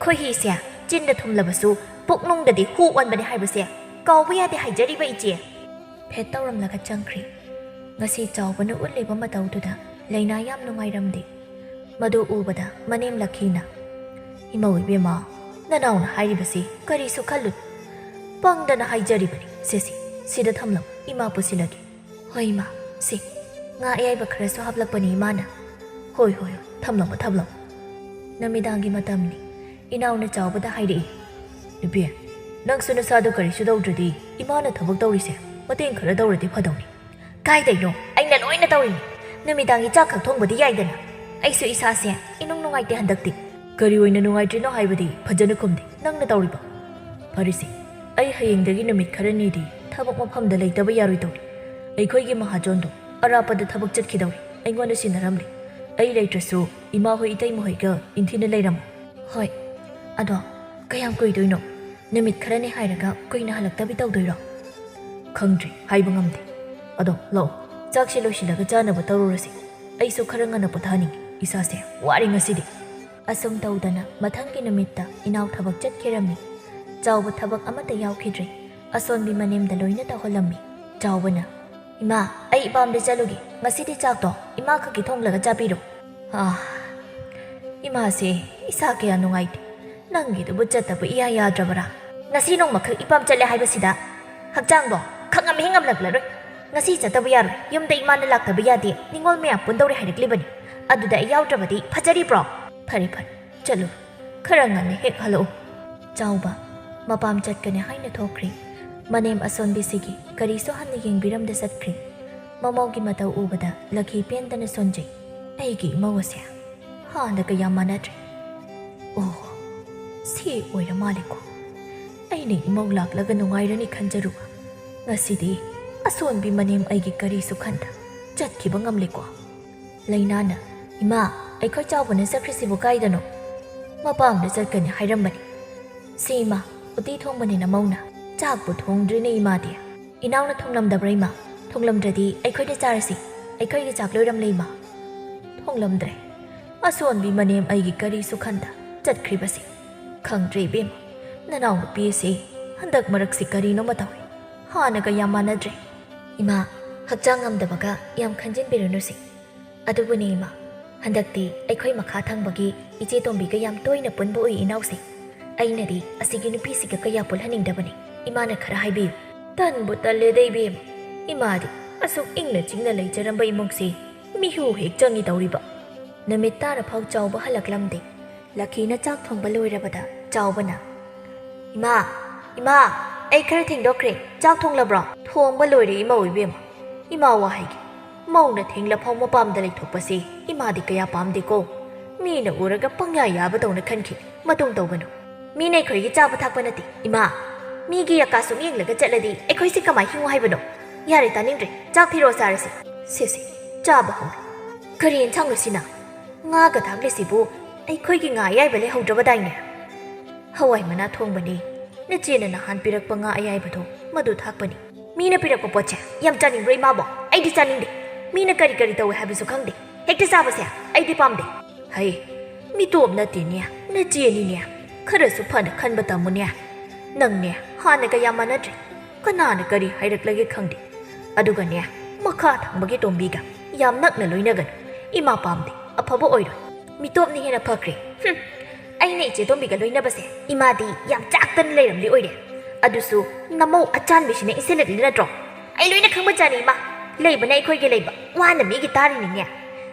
ꯈꯣꯏꯍꯤꯁꯦ ꯆꯤꯟꯗ ꯊꯨꯝꯂꯕꯁꯨ ꯄꯨꯛꯅꯨꯡꯗꯗꯤ ꯍꯨ ꯑꯣꯟꯕꯅꯦ ꯍꯥꯏꯕꯁꯦ ꯀꯥꯎꯕ ꯌꯥꯗꯦ ꯍꯥꯏꯖꯔꯤꯕ ꯏꯆꯦ꯫" ꯐꯦꯠ ꯇꯧꯔꯝꯂꯒ ꯆꯪꯈ꯭ꯔꯤ꯫ ꯉꯁꯤ ꯆꯥꯎꯕꯅ ꯎꯠꯂꯤꯕ ꯃꯇꯧꯗꯨꯗ ꯂꯩꯅꯥ ꯌꯥꯝ ꯅꯨꯡꯉꯥꯏꯔꯝꯗꯦ꯫ ꯃꯗꯨ ꯎꯕꯗ ꯃꯅꯦꯝ ꯂꯛꯈꯤꯅ, "ꯏꯃꯧ ꯏꯕꯦꯝꯃ, ꯅꯅꯥꯎꯅ ꯍꯥꯏꯔꯤꯕꯁꯤ ꯀꯔꯤꯁꯨ ꯈꯜꯂꯨ꯫ ꯄꯪꯗꯅ ꯍꯥꯏꯖꯔꯤꯕꯅꯤ꯫ ꯁꯦ, ꯁꯦ, ꯁꯤꯗ ꯊꯝꯂꯝꯃꯨ, ꯏꯃꯥ ꯄꯨꯁꯤꯜꯂꯒꯦ꯫" "ꯍꯣꯏ ꯏꯃꯥ, ꯁꯤ ꯉꯥ ꯑꯌꯥꯏꯕ ꯈꯔꯁꯨ ꯍꯥꯞꯂꯛꯄꯅꯤ ꯏꯃꯥꯅ꯫" "ꯍꯣꯏ, ꯍꯣꯏ, ꯍꯣꯏ, ꯊꯝꯂꯝꯃꯣ, ꯊꯝꯂꯝꯃꯣ꯫" ꯅꯨꯃꯤꯗꯥꯡꯒꯤ ꯃꯇꯝꯅꯤ꯫ ꯏꯅꯥꯎꯅ ꯆꯥꯎꯕꯗ ꯍꯥꯏꯔꯛꯏ, "ꯅꯨꯄꯤ, ꯅꯪꯁꯨ ꯅꯁꯥꯗꯣ ꯀꯔꯤꯁꯨ ꯇꯧꯗ꯭ꯔꯗꯤ ꯏꯃꯥꯅ ꯊꯕꯛ ꯇꯧꯔꯤꯁꯦ ꯃꯇꯦꯡ ꯈꯔ ꯇꯧꯔꯗꯤ ꯐꯗꯧꯅꯤ꯫" "ꯀꯥꯏꯗꯩꯅꯣ? ꯑꯩꯅ ꯂꯣꯏꯅ ꯇꯧꯔꯤꯅꯤ꯫ ꯅꯨꯃꯤꯗꯥꯡꯒꯤ ꯆꯥꯛ ꯈꯛ ꯊꯣꯡꯕꯗꯤ ꯌꯥꯏꯗꯅ꯫" ꯑꯩꯁꯨ ꯏꯁꯥꯁꯦ ꯏꯅꯨꯡ ꯅꯨꯡꯉꯥꯏꯇꯦ ꯍꯟꯗꯛꯇꯤ꯫ ꯀꯔꯤ ꯑꯣꯏꯅ ꯅꯨꯡꯉꯥꯏꯇ꯭ꯔꯤꯅꯣ ꯍꯥꯏꯕꯗꯤ ꯐꯖꯅ ꯈꯨꯝꯗꯦ, ꯅꯪꯅ ꯇꯧꯔꯤꯕ? ꯐꯔꯦꯁꯦ, ꯑꯩ ꯍꯌꯦꯡꯗꯒꯤ ꯅꯨꯃꯤꯠ ꯈꯔꯅꯤꯗꯤ ꯊꯕꯛ ꯃꯐꯝꯗ ꯂꯩꯇꯕ ꯌꯥꯔꯣꯏꯗꯧꯔꯤ꯫ ꯑꯩꯈꯣꯏꯒꯤ ꯃꯍꯥꯖꯣꯟꯗꯣ ꯑꯔꯥꯞꯄꯗ ꯊꯕꯛ ꯆꯠꯈꯤꯗꯧꯔꯤ, ꯑꯩꯉꯣꯟꯗ ꯁꯤꯟꯅꯔꯝꯂꯦ꯫ ꯑꯩ ꯂꯩꯇ꯭ꯔꯁꯨ ꯏꯃꯥ ꯍꯣꯏ ꯏꯇꯩꯃ ꯍꯣꯏꯒ ꯏꯟꯊꯤꯅ ꯂꯩꯔꯝꯃꯨ꯫ ꯍꯣꯏ, ꯑꯗꯣ ꯀꯌꯥꯝ ꯀꯨꯏꯗꯣꯏꯅꯣ? ꯅꯨꯃꯤꯠ ꯈꯔꯅꯤ ꯍꯥꯏꯔꯒ ꯀꯨꯏꯅ ꯍꯜꯂꯛꯇꯕꯤ ꯇꯧꯗꯣꯏꯔꯣ? ꯈꯪꯗ꯭ꯔꯤ, ꯍꯥꯏꯕ ꯉꯝꯗꯦ꯫ ꯑꯗꯣ ꯂꯥꯛꯑꯣ, ꯆꯥꯛꯁꯤ ꯂꯣꯏꯁꯤꯜꯂꯒ ꯆꯥꯅꯕ ꯇꯧꯔꯨꯔꯁꯤ꯫ ꯑꯩꯁꯨ ꯈꯔ ꯉꯟꯅ ꯄꯣꯊꯥꯅꯤꯡꯉꯤ, ꯏꯁꯥꯁꯦ ꯋꯥꯔꯦ ꯉꯁꯤꯗꯤ꯫ ꯑꯁꯨꯝ ꯇꯧꯗꯅ ꯃꯊꯪꯒꯤ ꯅꯨꯃꯤꯠꯇ ꯏꯅꯥꯎ ꯊꯕꯛ ꯆꯠꯈꯤꯔꯝꯃꯤ꯫ ꯆꯥꯎꯕ ꯊꯕꯛ ꯑꯃꯠꯇ ꯌꯥꯎꯈꯤꯗ꯭ꯔꯦ꯫ ꯑꯁꯣꯟꯕꯤ ꯃꯅꯦꯝꯗ ꯂꯣꯏꯅ ꯇꯧꯍꯜꯂꯝꯃꯤ꯫ ꯆꯥꯎꯕꯅ, "ꯏꯃꯥ, ꯑꯩ ꯏꯄꯥꯝꯗ ꯆꯠꯂꯨꯒꯦ꯫ ꯉꯁꯤꯗꯤ ꯆꯥꯛꯇꯣ ꯏꯃꯥ ꯈꯛꯀꯤ ꯊꯣꯡꯂꯒ ꯆꯥꯕꯤꯔꯣ꯫" ꯑꯥ, ꯏꯃꯥꯁꯦ ꯏꯁꯥ ꯀꯌꯥ ꯅꯨꯡꯉꯥꯏꯇꯦ꯫ ꯅꯪꯒꯤꯗꯨꯕꯨ ꯆꯠꯇꯕ ꯏꯌꯥ ꯌꯥꯗ꯭ꯔꯕꯔꯥ? ꯉꯁꯤ ꯅꯣꯡꯃꯈꯛ ꯏꯄꯥꯝ ꯆꯠꯂꯦ ꯍꯥꯏꯕꯁꯤꯗ ꯍꯛꯆꯥꯡꯗꯣ ꯈꯪꯉꯝ ꯍꯦꯛ ꯉꯝꯂꯛꯂꯔꯣꯏ꯫ ꯉꯁꯤ ꯆꯠꯇꯕ ꯌꯥꯔꯣꯏ꯫ ꯌꯨꯝꯗ ꯏꯃꯥꯅ ꯂꯥꯛꯇꯕ ꯌꯥꯗꯦ, ꯅꯤꯉꯣꯜ ꯃꯌꯥꯝ ꯄꯨꯟꯗꯧꯔꯦ ꯍꯥꯏꯔꯛꯂꯤꯕꯅꯤ꯫ ꯑꯗꯨꯗ ꯑꯩ ꯌꯥꯎꯗ꯭ꯔꯕꯗꯤ ꯐꯖꯔꯤꯕ꯭ꯔꯣ? ꯐꯔꯦ, ꯐꯔꯦ, ꯆꯠꯂꯨ꯫ ꯈꯔ ꯉꯟꯅ ꯍꯦꯛ ꯍꯜꯂꯛꯎ꯫ ꯆꯥꯎꯕ ꯃꯄꯥꯝ ꯆꯠꯀꯅꯤ ꯍꯥꯏꯅ ꯊꯣꯛꯈ꯭ꯔꯦ꯫ ꯃꯅꯦꯝ ꯑꯁꯣꯟꯕꯤꯁꯤꯒꯤ ꯀꯔꯤꯁꯨ ꯍꯟꯅ ꯌꯦꯡꯕꯤꯔꯝꯗ ꯆꯠꯈ꯭ꯔꯦ꯫ ꯃꯃꯧꯒꯤ ꯃꯇꯧ ꯎꯕꯗ ꯂꯛꯈꯤ ꯄꯦꯟꯗꯅ ꯁꯣꯟꯖꯩ꯫ ꯑꯩꯒꯤ ꯏꯃꯧ ꯑꯁꯦ ꯍꯥꯟꯅꯒ ꯌꯥꯝ ꯃꯥꯟꯅꯗ꯭ꯔꯦ꯫ ꯑꯣ, ꯁꯤ ꯑꯣꯏꯔ ꯃꯥꯜꯂꯦꯀꯣ꯫ ꯑꯩꯅ ꯏꯃꯧ ꯂꯥꯛꯂꯒ ꯅꯨꯡꯉꯥꯏꯔꯅꯤ ꯈꯟꯖꯔꯨꯕ꯫ ꯉꯁꯤꯗꯤ ꯑꯁꯣꯟꯕꯤ ꯃꯅꯦꯝ ꯑꯩꯒꯤ ꯀꯔꯤꯁꯨ ꯈꯟꯗ ꯆꯠꯈꯤꯕ ꯉꯝꯂꯦꯀꯣ꯫ ꯂꯩꯅꯥꯅ, "ꯏꯃꯥ, ꯑꯩꯈꯣꯏ ꯆꯥꯎꯕꯅ ꯆꯠꯈ꯭ꯔꯤꯁꯤꯕꯨ ꯀꯥꯏꯗꯅꯣ?" "ꯃꯄꯥꯝꯗ ꯆꯠꯀꯅꯤ ꯍꯥꯏꯔꯝꯕꯅꯤ꯫" "ꯁꯤ ꯏꯃꯥ, ꯎꯇꯤ ꯊꯣꯡꯕꯅꯤ ꯅꯃꯧꯅ꯫ ꯆꯥꯛꯄꯨ ꯊꯣꯡꯗ꯭ꯔꯤꯅꯦ ꯏꯃꯥꯗꯤ꯫" "ꯏꯅꯥꯎꯅ ꯊꯣꯡꯂꯝꯗꯕ꯭ꯔꯥ ꯏꯃꯥ?" "ꯊꯣꯡꯂꯝꯗ꯭ꯔꯗꯤ ꯑꯩꯈꯣꯏꯗ ꯆꯥꯔꯁꯤ꯫ ꯑꯩꯈꯣꯏꯒꯤ ꯆꯥꯛ ꯂꯣꯏꯔꯝꯂꯦ ꯏꯃꯥ꯫" "ꯊꯣꯡꯂꯝꯗ꯭ꯔꯦ꯫ ꯑꯁꯣꯟꯕꯤ ꯃꯅꯦꯝ ꯑꯩꯒꯤ ꯀꯔꯤꯁꯨ ꯈꯟꯗ ꯆꯠꯈ꯭ꯔꯤꯕꯁꯦ꯫ ꯈꯪꯗ꯭ꯔꯦ ꯏꯕꯦꯝꯃ, ꯅꯅꯥꯎꯅꯨꯄꯤ ꯑꯁꯤ ꯍꯟꯗꯛ ꯃꯔꯛꯁꯤ ꯀꯔꯤꯅꯣꯃ ꯇꯧꯏ꯫ ꯍꯥꯟꯅꯒ ꯌꯥꯝ ꯃꯥꯟꯅꯗ꯭ꯔꯦ꯫" "ꯏꯃꯥ, ꯍꯛꯆꯥꯡ ꯉꯝꯗꯕꯒ ꯌꯥꯝ ꯈꯟꯖꯤꯟꯕꯤꯔꯨꯅꯨꯁꯦ꯫ ꯑꯗꯨꯕꯨꯅꯦ ꯏꯃꯥ, ꯍꯟꯗꯛꯇꯤ ꯑꯩꯈꯣꯏ ꯃꯈꯥ ꯊꯪꯕꯒꯤ ꯏꯆꯦ ꯇꯣꯝꯕꯤꯒ ꯌꯥꯝ ꯇꯣꯏꯅ ꯄꯨꯟꯕ ꯎꯏ ꯏꯅꯥꯎꯁꯦ꯫ ꯑꯩꯅꯗꯤ ꯑꯁꯤꯒꯤ ꯅꯨꯄꯤꯁꯤꯒ ꯀꯌꯥ ꯄꯨꯜꯍꯟꯅꯤꯡꯗꯕꯅꯤ꯫ ꯏꯃꯥꯅ ꯈꯔ ꯍꯥꯏꯕꯤꯌꯨ꯫" "ꯇꯟꯕꯨ ꯇꯜꯂꯦꯗ ꯏꯕꯦꯝꯃ꯫ ꯏꯃꯥꯗꯤ ꯑꯁꯨꯛ ꯏꯪꯅ ꯆꯤꯛꯅ ꯂꯩꯖꯔꯝꯕ ꯏꯃꯨꯡꯁꯤ ꯃꯤꯍꯨ ꯍꯦꯛ ꯆꯪꯉꯤ ꯇꯧꯔꯤꯕ꯫" ꯅꯨꯃꯤꯠ ꯇꯥꯔ ꯐꯥꯎ ꯆꯥꯎꯕ ꯍꯜꯂꯛꯂꯝꯗꯦ꯫ ꯂꯛꯈꯤꯅ ꯆꯥꯛ ꯊꯣꯡꯕ ꯂꯣꯏꯔꯕꯗ ꯆꯥꯎꯕꯅ, "ꯏꯃꯥ, ꯏꯃꯥ, ꯑꯩ ꯈꯔ ꯊꯦꯡꯗꯣꯛꯈ꯭ꯔꯦ꯫ ꯆꯥꯛ ꯊꯣꯡꯂꯕ꯭ꯔꯣ?" "ꯊꯣꯡꯕ ꯂꯣꯏꯔꯦ ꯏꯃꯧ ꯏꯕꯦꯝꯃ꯫ ꯏꯃꯥ ꯋꯥ ꯍꯥꯏꯒꯦ꯫ ꯃꯧꯅ ꯊꯦꯡꯂꯐꯥꯎ ꯃꯄꯥꯝꯗ ꯂꯩꯊꯣꯛꯄꯁꯤ ꯏꯃꯥꯗꯤ ꯀꯌꯥ ꯄꯥꯝꯗꯦꯀꯣ꯫ ꯃꯤꯅ ꯎꯔꯒ ꯄꯪꯌꯥ ꯌꯥꯕꯗꯧꯅ ꯈꯟꯈꯤ꯫ ꯃꯇꯨꯡ ꯇꯧꯒꯅꯨ꯫ ꯃꯤꯅ ꯑꯩꯈꯣꯏꯒꯤ ꯆꯥꯕ ꯊꯛꯄ ꯅꯠꯇꯦ, ꯏꯃꯥ꯫ ꯃꯤꯒꯤ ꯑꯀꯥ ꯁꯨꯝ ꯌꯦꯡꯂꯒ ꯆꯠꯂꯗꯤ ꯑꯩꯈꯣꯏꯁꯦ ꯀꯃꯥꯏ ꯍꯤꯡꯉꯨ ꯍꯥꯏꯕꯅꯣ? ꯌꯥꯔꯦ, ꯇꯥꯅꯤꯡꯗ꯭ꯔꯦ꯫ ꯆꯥꯛ ꯊꯤꯔꯛꯑꯣ, ꯆꯥꯔꯁꯤ꯫ ꯁꯦ, ꯁꯦ, ꯆꯥꯕ ꯍꯧꯔꯦ꯫ ꯀꯔꯤ ꯌꯦꯟꯁꯥꯡꯅꯣ ꯁꯤꯅ? ꯉꯥꯒ ꯊꯥꯛꯂꯤꯁꯤꯕꯨ ꯑꯩꯈꯣꯏꯒꯤ ꯉꯥ ꯑꯌꯥꯏꯕ ꯂꯩꯍꯧꯗ꯭ꯔꯕꯗꯥꯏꯅꯦ? ꯍꯋꯥꯏ ꯃꯅꯥ ꯊꯣꯡꯕꯅꯤ꯫ ꯅꯆꯦꯅ ꯅꯍꯥꯟ ꯄꯤꯔꯛꯄ ꯉꯥ ꯑꯌꯥꯏꯕꯗꯣ ꯃꯗꯨ ꯊꯥꯛꯄꯅꯤ꯫ ꯃꯤꯅ ꯄꯤꯔꯛꯄ ꯄꯣꯠꯁꯦ ꯌꯥꯝ ꯆꯥꯅꯤꯡꯕ꯭ꯔꯣ ꯏꯃꯥꯕꯣ? ꯑꯩꯗꯤ ꯆꯥꯅꯤꯡꯗꯦ꯫ ꯃꯤꯅ ꯀꯔꯤ ꯀꯔꯤ ꯇꯧꯏ ꯍꯥꯏꯕꯁꯨ ꯈꯪꯗꯦ꯫ ꯍꯦꯛꯇ ꯆꯥꯕꯁꯦ ꯑꯩꯗꯤ ꯄꯥꯝꯗꯦ꯫ ꯍꯩ, ꯃꯤꯇꯣꯞ ꯅꯠꯇꯦꯅꯦ, ꯅꯆꯦꯅꯤꯅꯦ꯫ ꯈꯔꯁꯨ ꯐꯅ ꯈꯟꯕ ꯇꯝꯃꯨꯅꯦ꯫ ꯅꯪꯅꯦ ꯍꯥꯟꯅꯒ ꯌꯥꯝ ꯃꯥꯟꯅꯗ꯭ꯔꯦ꯫ ꯀꯅꯥꯅ ꯀꯔꯤ ꯍꯥꯏꯔꯛꯂꯒꯦ ꯈꯪꯗꯦ꯫ ꯑꯗꯨꯒꯅꯦ, ꯃꯈꯥ ꯊꯪꯕꯒꯤ ꯇꯣꯝꯕꯤꯒ ꯌꯥꯝ ꯅꯛꯅ ꯂꯣꯏꯅꯒꯅꯨ꯫ ꯏꯃꯥ ꯄꯥꯝꯗꯦ, ꯑꯐꯕ ꯑꯣꯏꯔꯣꯏ꯫ ꯃꯤꯇꯣꯞꯅ ꯍꯦꯟꯅ ꯐꯈ꯭ꯔꯦ꯫ ꯍꯨꯝ, ꯑꯩꯅ ꯏꯆꯦ ꯇꯣꯝꯕꯤꯒ ꯂꯣꯏꯅꯕꯁꯦ ꯏꯃꯥꯗꯤ ꯌꯥꯝ ꯆꯥꯛꯇꯅ ꯂꯩꯔꯝꯂꯤ ꯑꯣꯏꯔꯦ꯫ ꯑꯗꯨꯁꯨ ꯅꯃꯧ ꯑꯆꯥꯟꯕꯤꯁꯤꯅ ꯏꯟꯁꯤꯜꯂꯛꯂꯤ ꯅꯠꯇ꯭ꯔꯣ? ꯑꯩ ꯂꯣꯏꯅ ꯈꯪꯕꯖꯥꯠꯅꯤ ꯏꯃꯥ꯫ ꯂꯩꯕꯅ ꯑꯩꯈꯣꯏꯒꯤ ꯂꯩꯕ, ꯋꯥꯅ ꯃꯤꯒꯤ ꯇꯥꯔꯤꯅꯤꯅꯦ꯫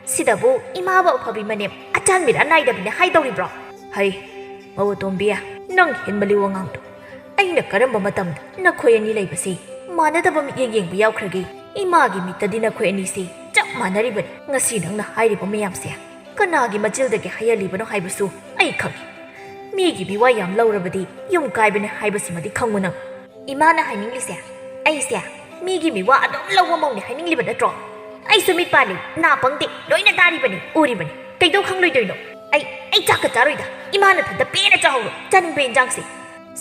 ꯁꯤꯗꯕꯨ ꯏꯃꯥꯕꯨ ꯑꯐꯕꯤ ꯃꯅꯦꯝ, ꯑꯆꯥꯟꯕꯤꯔꯥ ꯅꯥꯏꯗꯕꯤꯅꯦ ꯍꯥꯏꯗꯧꯔꯤꯕ꯭ꯔꯣ? ꯍꯩ, ꯃꯧ ꯇꯣꯝꯕꯤ, ꯅꯪ ꯍꯦꯟꯃꯜꯂꯤ ꯋꯥꯉꯥꯡꯗꯣ꯫ ꯑꯩꯅ ꯀꯔꯝꯕ ꯃꯇꯝꯗ ꯅꯈꯣꯏ ꯑꯅꯤ ꯂꯩꯕꯁꯤ ꯃꯥꯟꯅꯗꯕ ꯃꯤꯠꯌꯦꯡ ꯌꯦꯡꯕ ꯌꯥꯎꯈ꯭ꯔꯒꯦ? ꯏꯃꯥꯒꯤ ꯃꯤꯠꯇꯗꯤ ꯅꯈꯣꯏ ꯑꯅꯤꯁꯤ ꯆꯞ ꯃꯥꯟꯅꯔꯤꯕꯅꯤ꯫ ꯉꯁꯤ ꯅꯪꯅ ꯍꯥꯏꯔꯤꯕ ꯃꯌꯥꯝꯁꯦ ꯀꯅꯥꯒꯤ ꯃꯆꯤꯜꯗꯒꯤ ꯍꯩꯍꯜꯂꯤꯕꯅꯣ ꯍꯥꯏꯕꯁꯨ ꯑꯩ ꯈꯪꯏ꯫ ꯃꯤꯒꯤ ꯃꯤꯋꯥ ꯌꯥꯝ ꯂꯧꯔꯕꯗꯤ ꯌꯨꯝ ꯀꯥꯏꯕꯅꯤ ꯍꯥꯏꯕꯁꯤꯃꯗꯤ ꯈꯪꯉꯨ ꯅꯪ꯫ ꯏꯃꯥꯅ ꯍꯥꯏꯅꯤꯡꯂꯤꯁꯦ ꯑꯩꯁꯦ ꯃꯤꯒꯤ ꯃꯤꯋꯥ ꯑꯗꯨꯝ ꯂꯧꯕ ꯃꯧꯅꯦ ꯍꯥꯏꯅꯤꯡꯂꯤꯕ ꯅꯠꯇ꯭ꯔꯣ? ꯑꯩꯁꯨ ꯃꯤꯠ ꯄꯥꯜꯂꯤ, ꯅꯥ ꯄꯪꯗꯦ, ꯂꯣꯏꯅ ꯇꯥꯔꯤꯕꯅꯤ, ꯎꯔꯤꯕꯅꯤ꯫ ꯀꯩꯗꯧ ꯈꯪꯂꯣꯏꯗꯣꯏꯅꯣ? ꯑꯩ, ꯑꯩ ꯆꯥꯛꯀ ꯆꯥꯔꯣꯏꯗ꯫ ꯏꯃꯥ ꯅꯊꯟꯇ ꯄꯦꯟꯅ ꯆꯥꯍꯧꯔꯣ, ꯆꯥꯅꯤꯡꯕ ꯏꯟꯖꯥꯡꯁꯦ꯫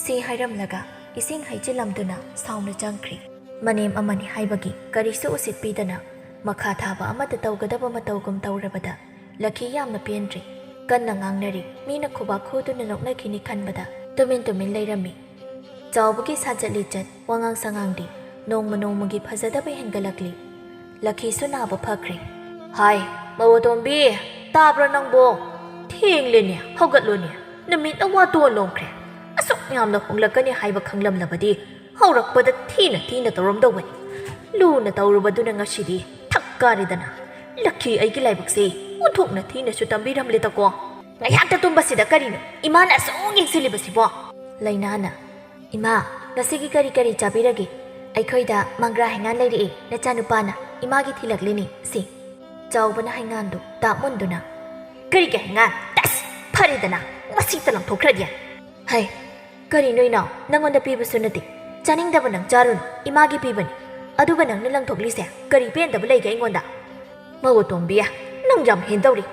ꯁꯤ ꯍꯥꯏꯔꯝꯂꯒ ꯏꯁꯤꯡ ꯍꯩꯖꯤꯜꯂꯝꯗꯨꯅ ꯁꯥꯎꯅ ꯆꯪꯈ꯭ꯔꯦ꯫ ꯃꯅꯦꯝ ꯑꯃꯅꯤ ꯍꯥꯏꯕꯒꯤ ꯀꯔꯤꯁꯨ ꯎꯁꯤꯠꯄꯤꯗꯅ ꯃꯈꯥ ꯊꯥꯕ ꯑꯃꯠꯇ ꯇꯧꯒꯗꯕ ꯃꯇꯧꯒꯨꯝ ꯇꯧꯔꯕꯗ ꯂꯛꯈꯤ ꯌꯥꯝꯅ ꯄꯦꯟꯗ꯭ꯔꯦ꯫ ꯀꯟꯅ ꯉꯥꯡꯅꯔꯤ꯫ ꯃꯤꯅ ꯈꯨꯕꯥꯛ ꯈꯨꯗꯨꯅ ꯅꯣꯛꯅꯈꯤꯅꯤ ꯈꯟꯕꯗ ꯇꯨꯃꯤꯟ ꯇꯨꯃꯤꯟ ꯂꯩꯔꯝꯃꯤ꯫ ꯆꯥꯎꯕꯒꯤ ꯁꯥꯖꯠ ꯂꯤꯆꯠ, ꯋꯥꯉꯥꯡ ꯁꯉꯥꯡꯗꯤ ꯅꯣꯡꯃ ꯅꯣꯡꯃꯒꯤ ꯐꯖꯗꯕ ꯍꯦꯟꯒꯠꯂꯛꯂꯤ꯫ ꯂꯛꯈꯤꯁꯨ ꯅꯥꯕ ꯐꯈ꯭ꯔꯦ꯫ ꯍꯥꯏ, ꯃꯧ ꯑꯇꯣꯝꯕꯤ, ꯇꯥꯕ꯭ꯔꯣ ꯅꯪꯕꯣ? ꯊꯦꯡꯂꯦꯅꯦ, ꯍꯧꯒꯠꯂꯣꯅꯦ꯫ ꯅꯨꯃꯤꯠꯅ ꯋꯥꯇꯣꯟ ꯂꯣꯝꯈ꯭ꯔꯦ꯫ ꯑꯁꯨꯛ ꯌꯥꯝꯅ ꯍꯣꯡꯂꯛꯀꯅꯤ ꯍꯥꯏꯕ ꯈꯪꯂꯝꯂꯕꯗꯤ ꯍꯧꯔꯛꯄꯗ ꯊꯤꯅ ꯊꯤꯅ ꯇꯧꯔꯝꯗꯧꯕꯅꯤ꯫ ꯂꯨꯅ ꯇꯧꯔꯨꯕꯗꯨꯅ ꯉꯁꯤꯗꯤ ꯊꯛ ꯀꯥꯔꯦꯗꯅ꯫ ꯂꯛꯈꯤ, ꯑꯩꯒꯤ ꯂꯥꯏꯕꯛꯁꯦ ꯑꯣꯟꯊꯣꯛꯅ ꯊꯤꯅꯁꯨ ꯇꯝꯕꯤꯔꯝꯂꯦꯗꯀꯣ꯫ ꯉꯥꯏꯍꯥꯛꯇ ꯇꯨꯝꯕꯁꯤꯗ ꯀꯔꯤꯅꯣ ꯏꯃꯥꯅ ꯑꯁꯨꯛ ꯌꯦꯡꯁꯤꯜꯂꯤꯕꯁꯤꯕꯣ? ꯂꯩꯅꯥꯅ, ꯏꯃꯥ, ꯉꯁꯤꯒꯤ ꯀꯔꯤ ꯀꯔꯤ ꯆꯥꯕꯤꯔꯒꯦ? ꯑꯩꯈꯣꯏꯗ ꯃꯪꯒ꯭ꯔꯥ ꯍꯩꯉꯥꯟ ꯂꯩꯔꯛꯑꯦ, ꯅꯆꯥꯅꯨꯄꯥꯅ꯫ ꯏꯃꯥꯒꯤ ꯊꯤꯜꯂꯛꯂꯤꯅꯤ ꯁꯤ꯫ ꯆꯥꯎꯕꯅ ꯍꯩꯉꯥꯟꯗꯨ ꯇꯥꯞ ꯃꯨꯟꯗꯨꯅ, "ꯀꯔꯤꯒꯤ ꯍꯩꯉꯥꯟ? ꯇꯁ! ꯐꯔꯦꯗꯅ, ꯃꯁꯤꯇ ꯂꯪꯊꯣꯛꯈ꯭ꯔꯗꯤ꯫ ꯍꯩ, ꯀꯔꯤꯅꯣ ꯏꯅꯥꯎ, ꯅꯪꯉꯣꯟꯗ ꯄꯤꯕꯁꯨ ꯅꯠꯇꯦ꯫ ꯆꯥꯅꯤꯡꯗꯕ ꯅꯪ ꯆꯥꯔꯨꯅꯨ, ꯏꯃꯥꯒꯤ ꯄꯤꯕꯅꯤ꯫ ꯑꯗꯨꯒ ꯅꯪꯅ ꯂꯪꯊꯣꯛꯂꯤꯁꯦ ꯀꯔꯤ ꯄꯦꯟꯗꯕ ꯂꯩꯒꯦ ꯑꯩꯉꯣꯟꯗ?" "ꯃꯧ ꯑꯇꯣꯝꯕꯤ, ꯅꯪ ꯌꯥꯝ ꯍꯦꯟꯗꯧꯔꯤ꯫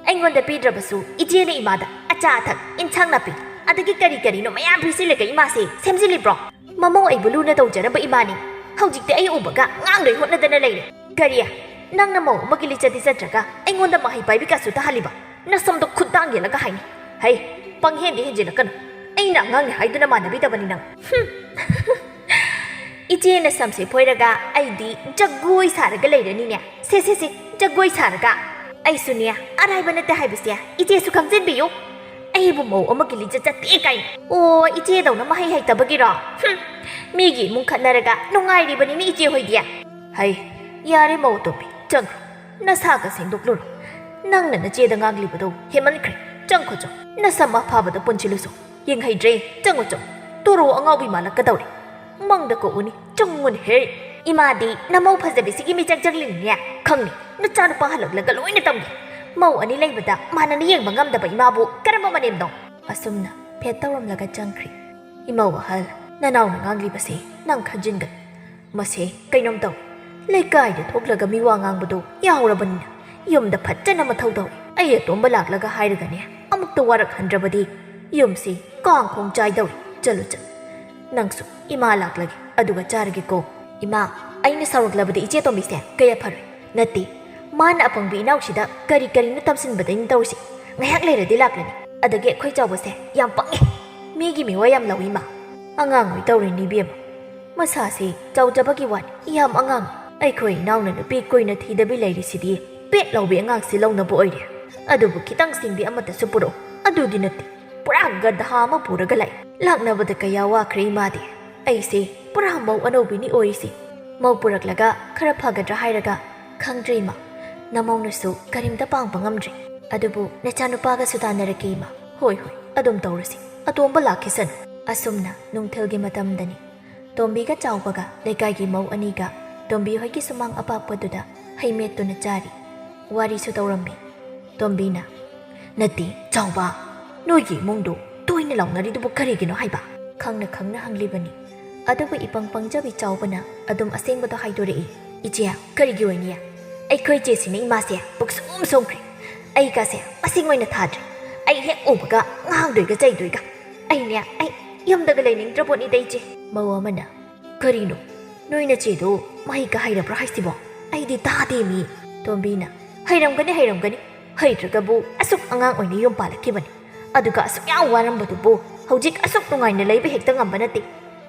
ꯑꯩꯉꯣꯟꯗ ꯄꯤꯗ꯭ꯔꯕꯁꯨ ꯏꯆꯦꯅ ꯏꯃꯥꯗ ꯑꯆꯥ ꯑꯊꯛ, ꯏꯟꯁꯥꯡ ꯅꯥꯄꯤ, ꯑꯗꯒꯤ ꯀꯔꯤ ꯀꯔꯤꯅꯣ ꯃꯌꯥꯝ ꯄꯤꯁꯤꯜꯂꯒ ꯏꯃꯥꯁꯦ ꯁꯦꯝꯖꯤꯜꯂꯤꯕ꯭ꯔꯣ? ꯃꯃꯧ ꯑꯩꯕꯨ ꯂꯨꯅ ꯇꯧꯖꯔꯝꯕ ꯏꯃꯥꯅꯤ꯫ ꯍꯧꯖꯤꯛꯇꯤ ꯑꯩ ꯎꯕꯒ ꯉꯥꯡꯂꯣꯏ ꯍꯣꯠꯅꯗꯅ ꯂꯩꯔꯦ꯫ ꯀꯔꯤ? ꯅꯪꯅ ꯃꯧ ꯑꯃꯒꯤ ꯂꯤꯆꯠꯇꯤ ꯆꯠꯇ꯭ꯔꯒ ꯑꯩꯉꯣꯟꯗ ꯃꯍꯩ ꯄꯥꯏꯕꯤ ꯀꯥꯁꯨ ꯇꯥꯍꯜꯂꯤꯕ? ꯅꯁꯝꯗꯣ ꯈꯨꯠꯇꯥꯡ ꯌꯦꯜꯂꯒ ꯍꯥꯏꯅꯤ꯫ ꯍꯩ, ꯄꯪꯍꯦꯟꯗꯤ ꯍꯦꯟꯖꯤꯜꯂꯛꯀꯅꯨ꯫ ꯑꯩꯅ ꯑꯉꯥꯡꯅꯤ ꯍꯥꯏꯗꯨꯅ ꯃꯥꯟꯅꯕꯤꯗꯕꯅꯤ ꯅꯪ꯫ ꯍꯨꯝ꯫ ꯏꯆꯦꯅ ꯁꯝꯁꯦ ꯐꯣꯏꯔꯒ ꯑꯩꯗꯤ ꯖꯒꯣꯏ ꯁꯥꯔꯒ ꯂꯩꯔꯅꯤꯅꯦ꯫ ꯁꯦ, ꯁꯦ, ꯁꯦ, ꯖꯒꯣꯏ ꯁꯥꯔꯒ꯫ ꯑꯩꯁꯨꯅꯦ, ꯑꯔꯥꯏꯕ ꯅꯠꯇꯦ ꯍꯥꯏꯕꯁꯦ ꯏꯆꯦꯁꯨ ꯈꯪꯖꯤꯟꯕꯤꯌꯨ꯫ ꯑꯩꯕꯨ ꯃꯧ ꯑꯃꯒꯤ ꯂꯤꯆꯠ ꯆꯠꯇꯦ ꯀꯥꯏꯅ꯫ ꯑꯣ, ꯏꯆꯦꯗꯧꯅ ꯃꯍꯩ ꯍꯩꯇꯕꯒꯤꯔꯣ? ꯍꯨꯝ, ꯃꯤꯒꯤ ꯏꯃꯨꯡ ꯈꯠꯅꯔꯒ ꯅꯨꯡꯉꯥꯏꯔꯤꯕꯅꯤꯅꯦ ꯏꯆꯦ ꯍꯣꯏꯗꯤ꯫ ꯍꯩ, ꯌꯥꯔꯦ ꯃꯧ ꯑꯇꯣꯝꯕꯤ, ꯆꯪꯈ꯭ꯔꯣ꯫ ꯅꯁꯥꯒ ꯁꯦꯡꯗꯣꯛꯂꯨꯔꯣ꯫ ꯅꯪꯅ ꯅꯆꯦꯗ ꯉꯥꯡꯂꯤꯕꯗꯣ ꯍꯦꯟꯃꯟꯈ꯭ꯔꯦ꯫ ꯆꯪꯈꯣ ꯆꯪ꯫ ꯅꯁꯝ ꯑꯐꯥꯕꯗ ꯄꯨꯟꯁꯤꯜꯂꯨꯁꯣ꯫ ꯌꯦꯡꯍꯩꯗ꯭ꯔꯦ, ꯆꯪꯉꯣ ꯆꯪꯉꯣ꯫ ꯇꯣꯔꯣ ꯑꯉꯥꯎꯕꯤ ꯃꯥꯜꯂꯛꯀꯗꯧꯔꯦ꯫ ꯃꯪꯗ ꯀꯣꯛꯎꯅꯤ, ꯆꯪꯉꯨꯅꯦ ꯍꯦ꯫ ꯏꯃꯥꯗꯤ ꯅꯃꯧ ꯐꯖꯕꯤꯁꯤꯒꯤ ꯃꯤꯆꯪ ꯆꯪꯂꯤꯅꯤꯅꯦ꯫ ꯈꯪꯅꯤ, ꯅꯆꯥꯅꯨꯄꯥ ꯍꯜꯂꯛꯂꯒ ꯂꯣꯏꯅ ꯇꯝꯒꯦ꯫ ꯃꯧ ꯑꯅꯤ ꯂꯩꯕꯗ ꯃꯥꯟꯅꯅ ꯌꯦꯡꯕ ꯉꯝꯗꯕ ꯏꯃꯥꯕꯨ ꯀꯔꯝꯕ ꯃꯅꯦꯝꯅꯣ? ꯑꯁꯨꯝꯅ ꯐꯦꯠ ꯇꯧꯔꯝꯂꯒ ꯆꯪꯈ꯭ꯔꯤ꯫ ꯏꯃꯧ ꯑꯍꯜ, ꯅꯅꯥꯎꯅ ꯉꯥꯡꯂꯤꯕꯁꯤ ꯅꯪ ꯈꯟꯖꯤꯟꯒꯅꯨ꯫ ꯃꯁꯦ ꯀꯩꯅꯣꯝ ꯇꯧꯏ꯫ ꯂꯩꯀꯥꯏꯗ ꯊꯣꯛꯂꯒ ꯃꯤꯋꯥ ꯉꯥꯡꯕꯗꯣ ꯌꯥꯎꯔꯕꯅꯤꯅ ꯌꯨꯝꯗ ꯐꯠꯇꯅ ꯃꯊꯧ ꯇꯧꯏ꯫ ꯑꯩ ꯑꯇꯣꯝꯕ ꯂꯥꯛꯂꯒ ꯍꯥꯏꯔꯒꯅꯦ, ꯑꯃꯨꯛꯇ ꯋꯥꯔꯛꯍꯟꯗ꯭ꯔꯕꯗꯤ ꯌꯨꯝꯁꯤ ꯀꯥꯡ ꯈꯣꯡ ꯆꯥꯏꯗꯧꯏ꯫ ꯆꯠꯂꯨ ꯆꯠꯂꯨ꯫ ꯅꯪꯁꯨ ꯏꯃꯥ ꯂꯥꯛꯂꯒꯦ, ꯑꯗꯨꯒ ꯆꯥꯔꯒꯦꯀꯣ꯫ ꯏꯃꯥ, ꯑꯩꯅ ꯁꯥꯎꯔꯛꯂꯕꯗꯤ ꯏꯆꯦ ꯇꯣꯝꯕꯤꯁꯦ ꯀꯌꯥ ꯐꯔꯣꯏ꯫ ꯅꯠꯇꯦ, ꯃꯥꯅ ꯑꯄꯪꯕꯤ ꯏꯅꯥꯎꯁꯤꯗ ꯀꯔꯤ ꯀꯔꯤꯅꯣ ꯇꯝꯁꯤꯟꯕꯗꯩꯅ ꯇꯧꯔꯤꯁꯦ꯫ ꯉꯥꯏꯍꯥꯛ ꯂꯩꯔꯗꯤ ꯂꯥꯛꯂꯅꯤ꯫ ꯑꯗꯒꯤ ꯑꯩꯈꯣꯏ ꯆꯥꯎꯕꯁꯦ ꯌꯥꯝ ꯄꯪꯉꯦ꯫ ꯃꯤꯒꯤ ꯃꯤꯋꯥ ꯌꯥꯝ ꯂꯧꯏ ꯏꯃꯥ꯫ ꯑꯉꯥꯡ ꯑꯣꯏ ꯇꯧꯔꯤꯅꯤ ꯏꯕꯦꯝꯃ꯫ ꯃꯁꯥꯁꯤ ꯆꯥꯎꯖꯕꯒꯤ ꯋꯥꯅꯤ, ꯌꯥꯝ ꯑꯉꯥꯡ꯫ ꯑꯩꯈꯣꯏ ꯏꯅꯥꯎꯅ ꯅꯨꯄꯤ ꯀꯨꯏꯅ ꯊꯤꯗꯕꯤ ꯂꯩꯔꯤꯁꯤꯗꯤ ꯄꯦꯠ ꯂꯥꯎꯕꯤ ꯑꯉꯥꯡꯁꯤ ꯂꯧꯅꯕ ꯑꯣꯏꯔꯦ꯫ ꯑꯗꯨꯕꯨ ꯈꯤꯇꯪ ꯁꯤꯡꯕꯤ ꯑꯃꯠꯇꯁꯨ ꯄꯨꯔꯛꯎ꯫ ꯑꯗꯨꯗꯤ ꯅꯠꯇꯦ, ꯄꯨꯔꯥ ꯒꯙꯥ ꯑꯃ ꯄꯨꯔꯒ ꯂꯥꯛꯏ꯫ ꯂꯥꯛꯅꯕꯗ ꯀꯌꯥ ꯋꯥꯈ꯭ꯔꯦ ꯏꯃꯥꯗꯤ꯫ ꯑꯩꯁꯦ ꯄꯨꯔꯥ ꯃꯧ ꯑꯅꯧꯕꯤꯅꯤ ꯑꯣꯏꯔꯤꯁꯦ꯫ ꯃꯧ ꯄꯨꯔꯛꯂꯒ ꯈꯔ ꯐꯒꯗ꯭ꯔꯥ ꯍꯥꯏꯔꯒ, ꯈꯪꯗ꯭ꯔꯦ ꯏꯃꯥ, ꯅꯃꯧꯅꯁꯨ ꯀꯔꯤꯝꯇ ꯄꯥꯡꯕ ꯉꯝꯗ꯭ꯔꯦ꯫ ꯑꯗꯨꯕꯨ ꯅꯆꯥꯅꯨꯄꯥꯒꯁꯨ ꯇꯥꯟꯅꯔꯛꯀꯦ ꯏꯃꯥ꯫ ꯍꯣꯏ, ꯍꯣꯏ, ꯑꯗꯨꯝ ꯇꯧꯔꯁꯤ꯫ ꯑꯇꯣꯝꯕ ꯂꯥꯛꯈꯤꯁꯅꯨ꯫ ꯑꯁꯨꯝꯅ ꯅꯨꯡꯊꯤꯜꯒꯤ ꯃꯇꯝꯗꯅꯤ꯫ ꯇꯣꯝꯕꯤꯒ ꯆꯥꯎꯕꯒ ꯂꯩꯀꯥꯏꯒꯤ ꯃꯧ ꯑꯅꯤꯒ ꯇꯣꯝꯕꯤ ꯍꯣꯏꯒꯤ ꯁꯨꯃꯥꯡ ꯑꯄꯥꯛꯄꯗꯨꯗ ꯍꯩ ꯃꯦꯠꯇꯨꯅ ꯆꯥꯔꯤ꯫ ꯋꯥꯔꯤꯁꯨ ꯇꯧꯔꯝꯃꯤ꯫ ꯇꯣꯝꯕꯤꯅ, "ꯅꯠꯇꯦ, ꯆꯥꯎꯕ, ꯅꯣꯏꯒꯤ ꯏꯃꯨꯡꯗꯨ ꯇꯣꯏꯅ ꯂꯥꯎꯅꯔꯤꯗꯨꯕꯨ ꯀꯔꯤꯒꯤꯅꯣ ꯍꯥꯏꯕ?" ꯈꯪꯅ ꯈꯪꯅ ꯍꯪꯂꯤꯕꯅꯤ꯫ ꯑꯗꯨꯕꯨ ꯏꯄꯪ ꯄꯪꯖꯕꯤ ꯆꯥꯎꯕꯅ ꯑꯗꯨꯝ ꯑꯁꯦꯡꯕꯗꯣ ꯍꯥꯏꯗꯣꯔꯛꯏ꯫ "ꯏꯆꯦ, ꯀꯔꯤꯒꯤ ꯑꯣꯏꯅꯤ? ꯑꯩꯈꯣꯏ ꯆꯦꯁꯤꯅ ꯏꯃꯥꯁꯦ ꯄꯨꯛꯁꯨꯝ ꯁꯨꯝꯈ꯭ꯔꯦ꯫ ꯑꯩꯒꯁꯦ ꯃꯁꯤꯡ ꯑꯣꯏꯅ ꯊꯥꯗ꯭ꯔꯦ꯫ ꯑꯩ ꯍꯦꯛ ꯎꯕꯒ ꯉꯥꯡꯗꯣꯏꯒ ꯆꯩꯗꯣꯏꯒ꯫ ꯑꯩꯅꯦ, ꯑꯩ ꯌꯨꯝꯗꯒ ꯂꯩꯅꯤꯡꯗ꯭ꯔꯕꯣꯠꯅꯤꯗ ꯏꯆꯦ꯫" ꯃꯧ ꯑꯃꯅ, "ꯀꯔꯤꯅꯣ? ꯅꯣꯏ ꯅꯆꯦꯗꯣ ꯃꯍꯩꯒ ꯍꯩꯔꯕ꯭ꯔꯥ ꯍꯥꯏꯁꯤꯕꯣ? ꯑꯩꯗꯤ ꯇꯥꯗꯦ ꯃꯤ꯫" ꯇꯣꯝꯕꯤꯅ, "ꯍꯩꯔꯝꯒꯅꯤ, ꯍꯩꯔꯝꯒꯅꯤ꯫ ꯍꯩꯇ꯭ꯔꯒꯕꯨ ꯑꯁꯨꯛ ꯑꯉꯥꯡ ꯑꯣꯏꯅ ꯌꯨꯝ ꯄꯥꯜꯂꯛꯈꯤꯕꯅꯤ꯫ ꯑꯗꯨꯒ ꯑꯁꯨꯛ ꯌꯥꯝ ꯋꯥꯔꯝꯕꯗꯨꯕꯨ ꯍꯧꯖꯤꯛ ꯑꯁꯨꯛ ꯅꯨꯡꯉꯥꯏꯅ ꯂꯩꯕ ꯍꯦꯛꯇ ꯉꯝꯕ ꯅꯠꯇꯦ꯫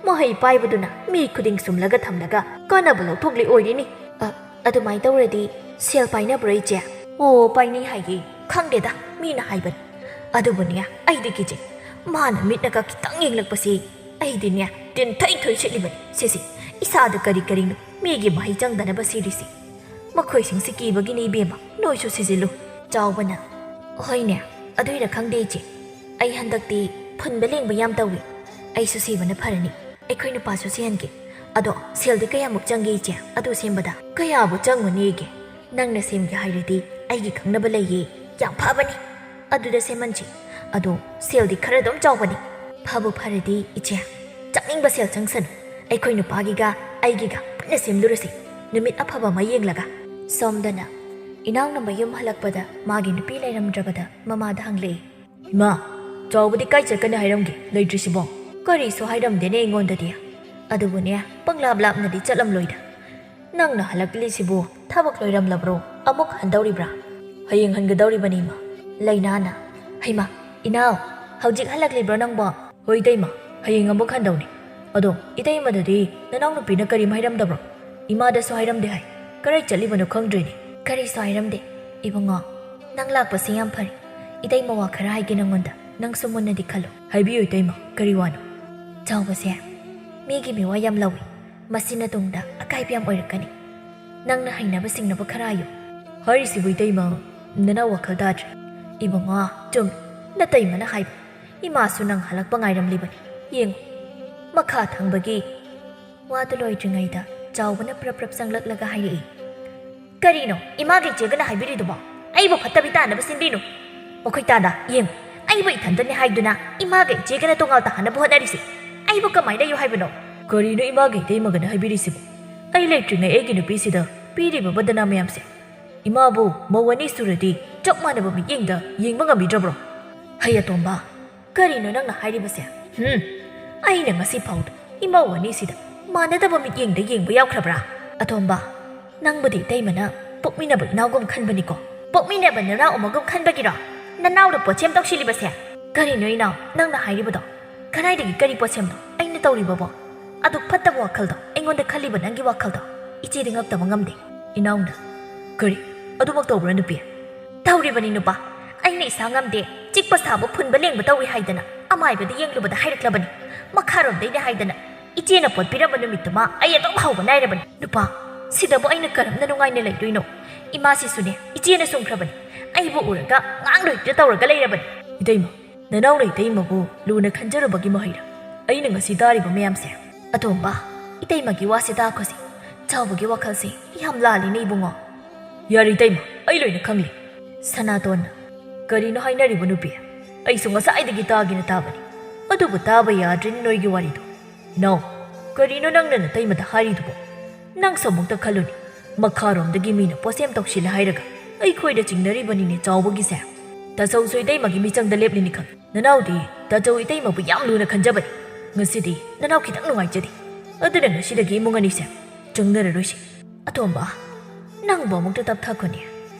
ꯃꯍꯩ ꯄꯥꯏꯕꯗꯨꯅ ꯃꯤ ꯈꯨꯗꯤꯡ ꯁꯨꯝꯂꯒ ꯊꯝꯂꯒ ꯀꯥꯟꯅꯕ ꯂꯧꯊꯣꯛꯂꯤ ꯑꯣꯏꯔꯤꯅꯤ꯫" "ꯑ, ꯑꯗꯨꯃꯥꯏꯅ ꯇꯧꯔꯗꯤ ꯁꯦꯜ ꯄꯥꯏꯅꯕ꯭ꯔꯣ ꯏꯆꯦ?" "ꯑꯣ, ꯄꯥꯏꯅꯩ ꯍꯥꯏꯌꯦ꯫ ꯈꯪꯗꯦꯗ, ꯃꯤꯅ ꯍꯥꯏꯕꯅꯤ꯫ ꯑꯗꯨꯕꯨꯅꯦ, ꯑꯩꯗꯤ ꯀꯤꯖꯩ꯫ ꯃꯥꯅ ꯃꯤꯠꯅꯒ ꯈꯤꯇꯪ ꯌꯦꯡꯂꯛꯄꯁꯤ ꯑꯩꯗꯤꯅꯦ ꯇꯤꯟ ꯊꯩ ꯊꯣꯏ ꯁꯤꯠꯂꯤꯕꯅꯤ꯫ ꯁꯤꯁꯤ, ꯏꯁꯥꯗ ꯀꯔꯤ ꯀꯔꯤꯅꯣ ꯃꯤꯒꯤ ꯃꯍꯩ ꯆꯪꯗꯅꯕ ꯁꯤꯔꯤꯁꯤ꯫ ꯃꯈꯣꯏꯁꯤꯡꯁꯤ ꯀꯤꯕꯒꯤꯅꯤ ꯏꯕꯦꯝꯃ, ꯅꯣꯏꯁꯨ ꯁꯤꯖꯤꯜꯂꯨ꯫" ꯆꯥꯎꯕꯅ, "ꯍꯣꯏꯅꯦ, ꯑꯗꯨꯏꯔ ꯈꯪꯗꯦ ꯏꯆꯦ꯫ ꯑꯩ ꯍꯟꯗꯛꯇꯤ ꯐꯨꯟꯕ ꯂꯦꯡꯕ ꯌꯥꯝ ꯇꯧꯏ꯫ ꯑꯩꯁꯨ ꯁꯤꯕꯅ ꯐꯔꯅꯤ꯫ ꯑꯩꯈꯣꯏ ꯅꯨꯄꯥꯁꯨ ꯁꯤꯍꯟꯒꯦ꯫ ꯑꯗꯣ ꯁꯦꯜꯗꯤ ꯀꯌꯥꯃꯨꯛ ꯆꯪꯒꯦ ꯏꯆꯦ, ꯑꯗꯨ ꯁꯦꯝꯕꯗ?" "ꯀꯌꯥꯕꯨ ꯆꯪꯉꯨꯅꯦꯒꯦ? ꯅꯪꯅ ꯁꯦꯝꯒꯦ ꯍꯥꯏꯔꯗꯤ ꯑꯩꯒꯤ ꯈꯪꯅꯕ ꯂꯩꯌꯦ, ꯌꯥꯝ ꯐꯕꯅꯤ꯫ ꯑꯗꯨꯗ ꯁꯦꯝꯍꯟꯁꯤ꯫ ꯑꯗꯣ ꯁꯦꯜꯗꯤ ꯈꯔ ꯑꯗꯨꯝ ꯆꯥꯎꯕꯅꯤ꯫" "ꯐꯕꯨ ꯐꯔꯗꯤ ꯏꯆꯦ, ꯆꯪꯅꯤꯡꯕ ꯁꯦꯜ ꯆꯪꯁꯅꯨ꯫ ꯑꯩꯈꯣꯏ ꯅꯨꯄꯥꯒꯤꯒ ꯑꯩꯒꯤꯒ ꯄꯨꯟꯅ ꯁꯦꯝꯂꯨꯔꯁꯤ, ꯅꯨꯃꯤꯠ ꯑꯐꯕ ꯑꯃ ꯌꯦꯡꯂꯒ꯫" ꯁꯣꯝꯗꯅ ꯏꯅꯥꯎꯅ ꯃꯌꯨꯝ ꯍꯜꯂꯛꯄꯗ ꯃꯥꯒꯤ ꯅꯨꯄꯤ ꯂꯩꯔꯝꯗ꯭ꯔꯕꯗ ꯃꯃꯥꯗ ꯍꯪꯂꯛꯏ꯫ "ꯏꯃꯥ, ꯆꯥꯎꯕꯗꯤ ꯀꯥꯏ ꯆꯠꯀꯅꯤ ꯍꯥꯏꯔꯝꯒꯦ, ꯂꯩꯇ꯭ꯔꯤꯁꯤꯕꯣ?" "ꯀꯔꯤꯁꯨ ꯍꯥꯏꯔꯝꯗꯦꯅꯦ ꯑꯩꯉꯣꯟꯗꯗꯤ꯫ ꯑꯗꯨꯕꯨꯅꯦ, ꯄꯪꯂꯥꯞ ꯂꯥꯞꯅꯗꯤ ꯆꯠꯂꯝꯂꯣꯏꯗ꯫ ꯅꯪꯅ ꯍꯜꯂꯛꯂꯤꯁꯤꯕꯨ ꯊꯕꯛ ꯂꯣꯏꯔꯝꯂꯕ꯭ꯔꯣ? ꯑꯃꯨꯛ ꯍꯟꯗꯧꯔꯤꯕ꯭ꯔꯥ?" "ꯍꯌꯦꯡ ꯍꯟꯒꯗꯧꯔꯤꯕꯅꯤ, ꯏꯃꯥ꯫" ꯂꯩꯅꯥꯅ, "ꯍꯩꯃꯥ, ꯏꯅꯥꯎ, ꯍꯧꯖꯤꯛ ꯍꯜꯂꯛꯂꯤꯕ꯭ꯔꯣ ꯅꯪꯕꯣ?" "ꯍꯣꯏ, ꯏꯇꯩꯃ, ꯍꯌꯦꯡ ꯑꯃꯨꯛ ꯍꯟꯗꯧꯅꯤ꯫ ꯑꯗꯣ ꯏꯇꯩꯃꯗꯗꯤ ꯅꯅꯥꯎꯅꯨꯄꯤꯅ ꯀꯔꯤꯝ ꯍꯥꯏꯔꯝꯗꯕ꯭ꯔꯣ? ꯏꯃꯥꯗꯁꯨ ꯍꯥꯏꯔꯝꯗꯦ ꯍꯥꯏ꯫ ꯀꯔꯥꯏ ꯆꯠꯂꯤꯕꯅꯣ ꯈꯪꯗ꯭ꯔꯦꯅꯦ꯫" "ꯀꯔꯤꯁꯨ ꯍꯥꯏꯔꯝꯗꯦ꯫ ꯏꯕꯨꯡꯉꯣ, ꯅꯪ ꯂꯥꯛꯄꯁꯤ ꯌꯥꯝ ꯐꯔꯦ꯫ ꯏꯇꯩꯃ ꯋꯥ ꯈꯔ ꯍꯥꯏꯒꯦ ꯅꯪꯉꯣꯟꯗ, ꯅꯪꯁꯨ ꯃꯨꯟꯅꯗꯤ ꯈꯜꯂꯨ꯫" "ꯍꯥꯏꯕꯤꯌꯨ ꯏꯇꯩꯃ, ꯀꯔꯤ ꯋꯥꯅꯣ?" "ꯆꯥꯎꯕꯁꯦ ꯃꯤꯒꯤ ꯃꯤꯋꯥ ꯌꯥꯝ ꯂꯧꯏ꯫ ꯃꯁꯤꯅ ꯇꯨꯡꯗ ꯑꯀꯥꯏꯕ ꯌꯥꯝ ꯑꯣꯏꯔꯛꯀꯅꯤ꯫ ꯅꯪꯅ ꯍꯩꯅꯕ ꯁꯤꯡꯅꯕ ꯈꯔ ꯍꯥꯏꯌꯨ꯫" "ꯍꯥꯏꯔꯤꯁꯤꯕꯨ ꯏꯇꯩꯃ, ꯅꯅꯥꯎ ꯋꯥꯈꯜ ꯇꯥꯗ꯭ꯔꯦ꯫" "ꯏꯕꯨꯡꯉꯣ, ꯆꯨꯝꯃꯤ꯫ ꯅꯇꯩꯃꯅ ꯍꯥꯏꯕ꯫ ꯏꯃꯥꯁꯨ ꯅꯪ ꯍꯜꯂꯛꯄ ꯉꯥꯏꯔꯝꯂꯤꯕꯅꯤ꯫ ꯌꯦꯡꯉꯨ, ꯃꯈꯥ ꯊꯪꯕꯒꯤ" ꯋꯥꯗꯨ ꯂꯣꯏꯗ꯭ꯔꯤꯉꯩꯗ ꯆꯥꯎꯕꯅ ꯄ꯭ꯔꯞ ꯄ꯭ꯔꯞ ꯆꯪꯂꯛꯂꯒ ꯍꯥꯏꯔꯛꯏ꯫ "ꯀꯔꯤꯅꯣ ꯏꯃꯥꯒ ꯏꯆꯦꯒꯅ ꯍꯥꯏꯕꯤꯔꯤꯗꯨꯕꯣ? ꯑꯩꯕꯨ ꯐꯠꯇꯕꯤ ꯇꯥꯅꯕ ꯁꯤꯟꯕꯤꯅꯨ꯫ ꯃꯈꯣꯏ ꯇꯥꯗ ꯌꯦꯡꯉꯨ, ꯑꯩꯕꯨ ꯏꯊꯟꯇꯅꯤ ꯍꯥꯏꯗꯨꯅ ꯏꯃꯥꯒ ꯏꯆꯦꯒꯅ ꯇꯣꯉꯥꯜ ꯇꯥꯍꯟꯅꯕ ꯍꯣꯠꯅꯔꯤꯁꯦ꯫ ꯑꯩꯕꯨ ꯀꯃꯥꯏꯅ ꯂꯩꯌꯨ ꯍꯥꯏꯕꯅꯣ?" "ꯀꯔꯤꯅꯣ ꯏꯃꯥꯒ ꯏꯇꯩꯃꯒꯅ ꯍꯥꯏꯕꯤꯔꯤꯁꯤꯕꯣ? ꯑꯩ ꯂꯩꯇ꯭ꯔꯤꯉꯩ ꯑꯩꯒꯤ ꯅꯨꯄꯤꯁꯤꯗ ꯄꯤꯔꯤꯕ ꯕꯗꯅꯥꯝ ꯃꯌꯥꯝꯁꯦ? ꯏꯃꯥꯕꯨ ꯃꯧ ꯑꯅꯤ ꯁꯨꯔꯗꯤ ꯆꯞ ꯃꯥꯟꯅꯕ ꯃꯤꯠꯌꯦꯡꯗ ꯌꯦꯡꯕ ꯉꯝꯕꯤꯗ꯭ꯔꯕ꯭ꯔꯣ?" "ꯍꯩ ꯑꯇꯣꯝꯕ, ꯀꯔꯤꯅꯣ ꯅꯪꯅ ꯍꯥꯏꯔꯤꯕꯁꯦ? ꯍꯨꯝ, ꯑꯩꯅ ꯉꯁꯤ ꯐꯥꯎꯗ ꯏꯃꯧ ꯑꯅꯤꯁꯤꯗ ꯃꯥꯟꯅꯗꯕ ꯃꯤꯠꯌꯦꯡꯗ ꯌꯦꯡꯕ ꯌꯥꯎꯈ꯭ꯔꯕ꯭ꯔꯥ? ꯑꯇꯣꯝꯕ, ꯅꯪꯕꯨꯗꯤ ꯏꯇꯩꯃꯅ ꯄꯣꯛꯃꯤꯟꯅꯕ ꯏꯅꯥꯎꯒꯨꯝ ꯈꯟꯕꯅꯤꯀꯣ? ꯄꯣꯛꯃꯤꯟꯅꯕ ꯅꯅꯥꯎ ꯑꯃꯒꯨꯝ ꯈꯟꯕꯒꯤꯔꯣ ꯅꯅꯥꯎꯗ ꯄꯣꯠꯁꯦꯝ ꯇꯧꯁꯤꯜꯂꯤꯕꯁꯦ? ꯀꯔꯤꯅꯣ ꯏꯅꯥꯎ ꯅꯪꯅ ꯍꯥꯏꯔꯤꯕꯗꯣ? ꯀꯗꯥꯏꯗꯒꯤ ꯀꯔꯤ ꯄꯣꯠꯁꯦꯝꯅꯣ ꯑꯩꯅ ꯇꯧꯔꯤꯕꯕꯣ? ꯑꯗꯨꯛ ꯐꯠꯇꯕ ꯋꯥꯈꯜꯗꯣ ꯑꯩꯉꯣꯟꯗ ꯈꯜꯂꯤꯕ ꯅꯪꯒꯤ ꯋꯥꯈꯜꯗꯣ ꯏꯆꯦꯗꯤ ꯉꯛꯇꯕ ꯉꯝꯗꯦ꯫ ꯏꯅꯥꯎꯅ, ꯀꯔꯤ? ꯑꯗꯨꯃꯛ ꯇꯧꯕ꯭ꯔꯥ ꯅꯨꯄꯤ? ꯇꯧꯔꯤꯕꯅꯤ ꯅꯨꯄꯥ꯫ ꯑꯩꯅ ꯏꯁꯥ ꯉꯝꯗꯦ, ꯆꯤꯛꯄ ꯁꯥꯕ ꯐꯨꯟꯕ ꯂꯦꯡꯕ ꯇꯧꯏ ꯍꯥꯏꯗꯅ ꯑꯃꯥꯏꯕꯗ ꯌꯦꯡꯂꯨꯕꯗ ꯍꯥꯏꯔꯛꯂꯕꯅꯤ꯫ ꯃꯈꯥꯔꯣꯝꯗꯩꯅꯦ ꯍꯥꯏꯗꯅ ꯏꯆꯦꯅ ꯄꯣꯠ ꯄꯤꯔꯝꯕ ꯅꯨꯃꯤꯠꯇꯨꯃ ꯑꯩ ꯑꯗꯨꯝ ꯍꯧꯕ ꯅꯥꯏꯔꯕꯅꯤ꯫ ꯅꯨꯄꯥ, ꯁꯤꯗꯕꯨ ꯑꯩꯅ ꯀꯔꯝꯅ ꯅꯨꯡꯉꯥꯏꯅ ꯂꯩꯗꯣꯏꯅꯣ? ꯏꯃꯥꯁꯤꯁꯨꯅꯦ ꯏꯆꯦꯅ ꯁꯨꯝꯈ꯭ꯔꯕꯅꯤ꯫ ꯑꯩꯕꯨ ꯎꯔꯒ ꯉꯥꯡꯂꯣꯏꯗ꯭ꯔ ꯇꯧꯔꯒ ꯂꯩꯔꯕꯅꯤ꯫ ꯏꯇꯩꯃ, ꯅꯅꯥꯎꯅ ꯏꯇꯩꯃꯕꯨ ꯂꯨꯅ ꯈꯟꯖꯔꯨꯕꯒꯤ ꯃꯍꯩꯔ ꯑꯩꯅ ꯉꯁꯤ ꯇꯥꯔꯤꯕ ꯃꯌꯥꯝꯁꯦ? ꯑꯇꯣꯝꯕ, ꯏꯇꯩꯃꯒꯤ ꯋꯥꯁꯦ ꯇꯥꯈꯣꯁꯤ꯫ ꯆꯥꯎꯕꯒꯤ ꯋꯥꯈꯜꯁꯦ ꯌꯥꯝ ꯂꯥꯜꯂꯤꯅꯦ ꯏꯕꯨꯡꯉꯣ꯫ ꯌꯥꯔꯦ ꯏꯇꯩꯃ, ꯑꯩ ꯂꯣꯏꯅ ꯈꯪꯂꯦ꯫ ꯁꯅꯥꯇꯣꯟꯅ, ꯀꯔꯤꯅꯣ ꯍꯥꯏꯅꯔꯤꯕ ꯅꯨꯄꯤ? ꯑꯩꯁꯨ ꯉꯁꯥꯏꯗꯒꯤ ꯇꯥꯒꯦꯅ ꯇꯥꯕꯅꯤ, ꯑꯗꯨꯕꯨ ꯇꯥꯕ ꯌꯥꯗ꯭ꯔꯤꯅꯤ ꯅꯣꯏꯒꯤ ꯋꯥꯔꯤꯗꯣ꯫ ꯏꯅꯥꯎ, ꯀꯔꯤꯅꯣ ꯅꯪꯅ ꯅꯇꯩꯃꯗ ꯍꯥꯏꯔꯤꯗꯨꯕꯣ? ꯅꯪꯁꯨ ꯑꯃꯨꯛꯇ ꯈꯜꯂꯨꯅꯦ, ꯃꯈꯥꯔꯣꯝꯗꯒꯤ ꯃꯤꯅ ꯄꯣꯠꯁꯦꯝ ꯇꯧꯁꯤꯜꯂꯦ ꯍꯥꯏꯔꯒ ꯑꯩꯈꯣꯏꯗ ꯆꯤꯡꯅꯔꯤꯕꯅꯤꯅꯦ ꯆꯥꯎꯕꯒꯤꯁꯦ꯫ ꯇꯥꯆꯧꯁꯨ ꯏꯇꯩꯃꯒꯤ ꯃꯤꯆꯪꯗ ꯂꯦꯞꯂꯤꯅꯤ ꯈꯪꯉꯤ꯫ ꯅꯅꯥꯎꯗꯤ ꯇꯥꯆꯧ ꯏꯇꯩꯃꯕꯨ ꯌꯥꯝ ꯂꯨꯅ ꯈꯟꯖꯕꯅꯤ꯫ ꯉꯁꯤꯗꯤ ꯅꯅꯥꯎ ꯈꯤꯇꯪ ꯅꯨꯡꯉꯥꯏꯖꯗꯦ꯫ ꯑꯗꯨꯅ ꯉꯁꯤꯗꯒꯤ ꯏꯃꯨꯡ ꯑꯅꯤꯁꯦ ꯆꯪꯅꯔꯔꯣꯏꯁꯤ꯫ ꯑꯇꯣꯝꯕ, ꯅꯪꯕꯨ ꯑꯃꯨꯛꯇ ꯇꯞꯊꯈꯣꯅꯦ꯫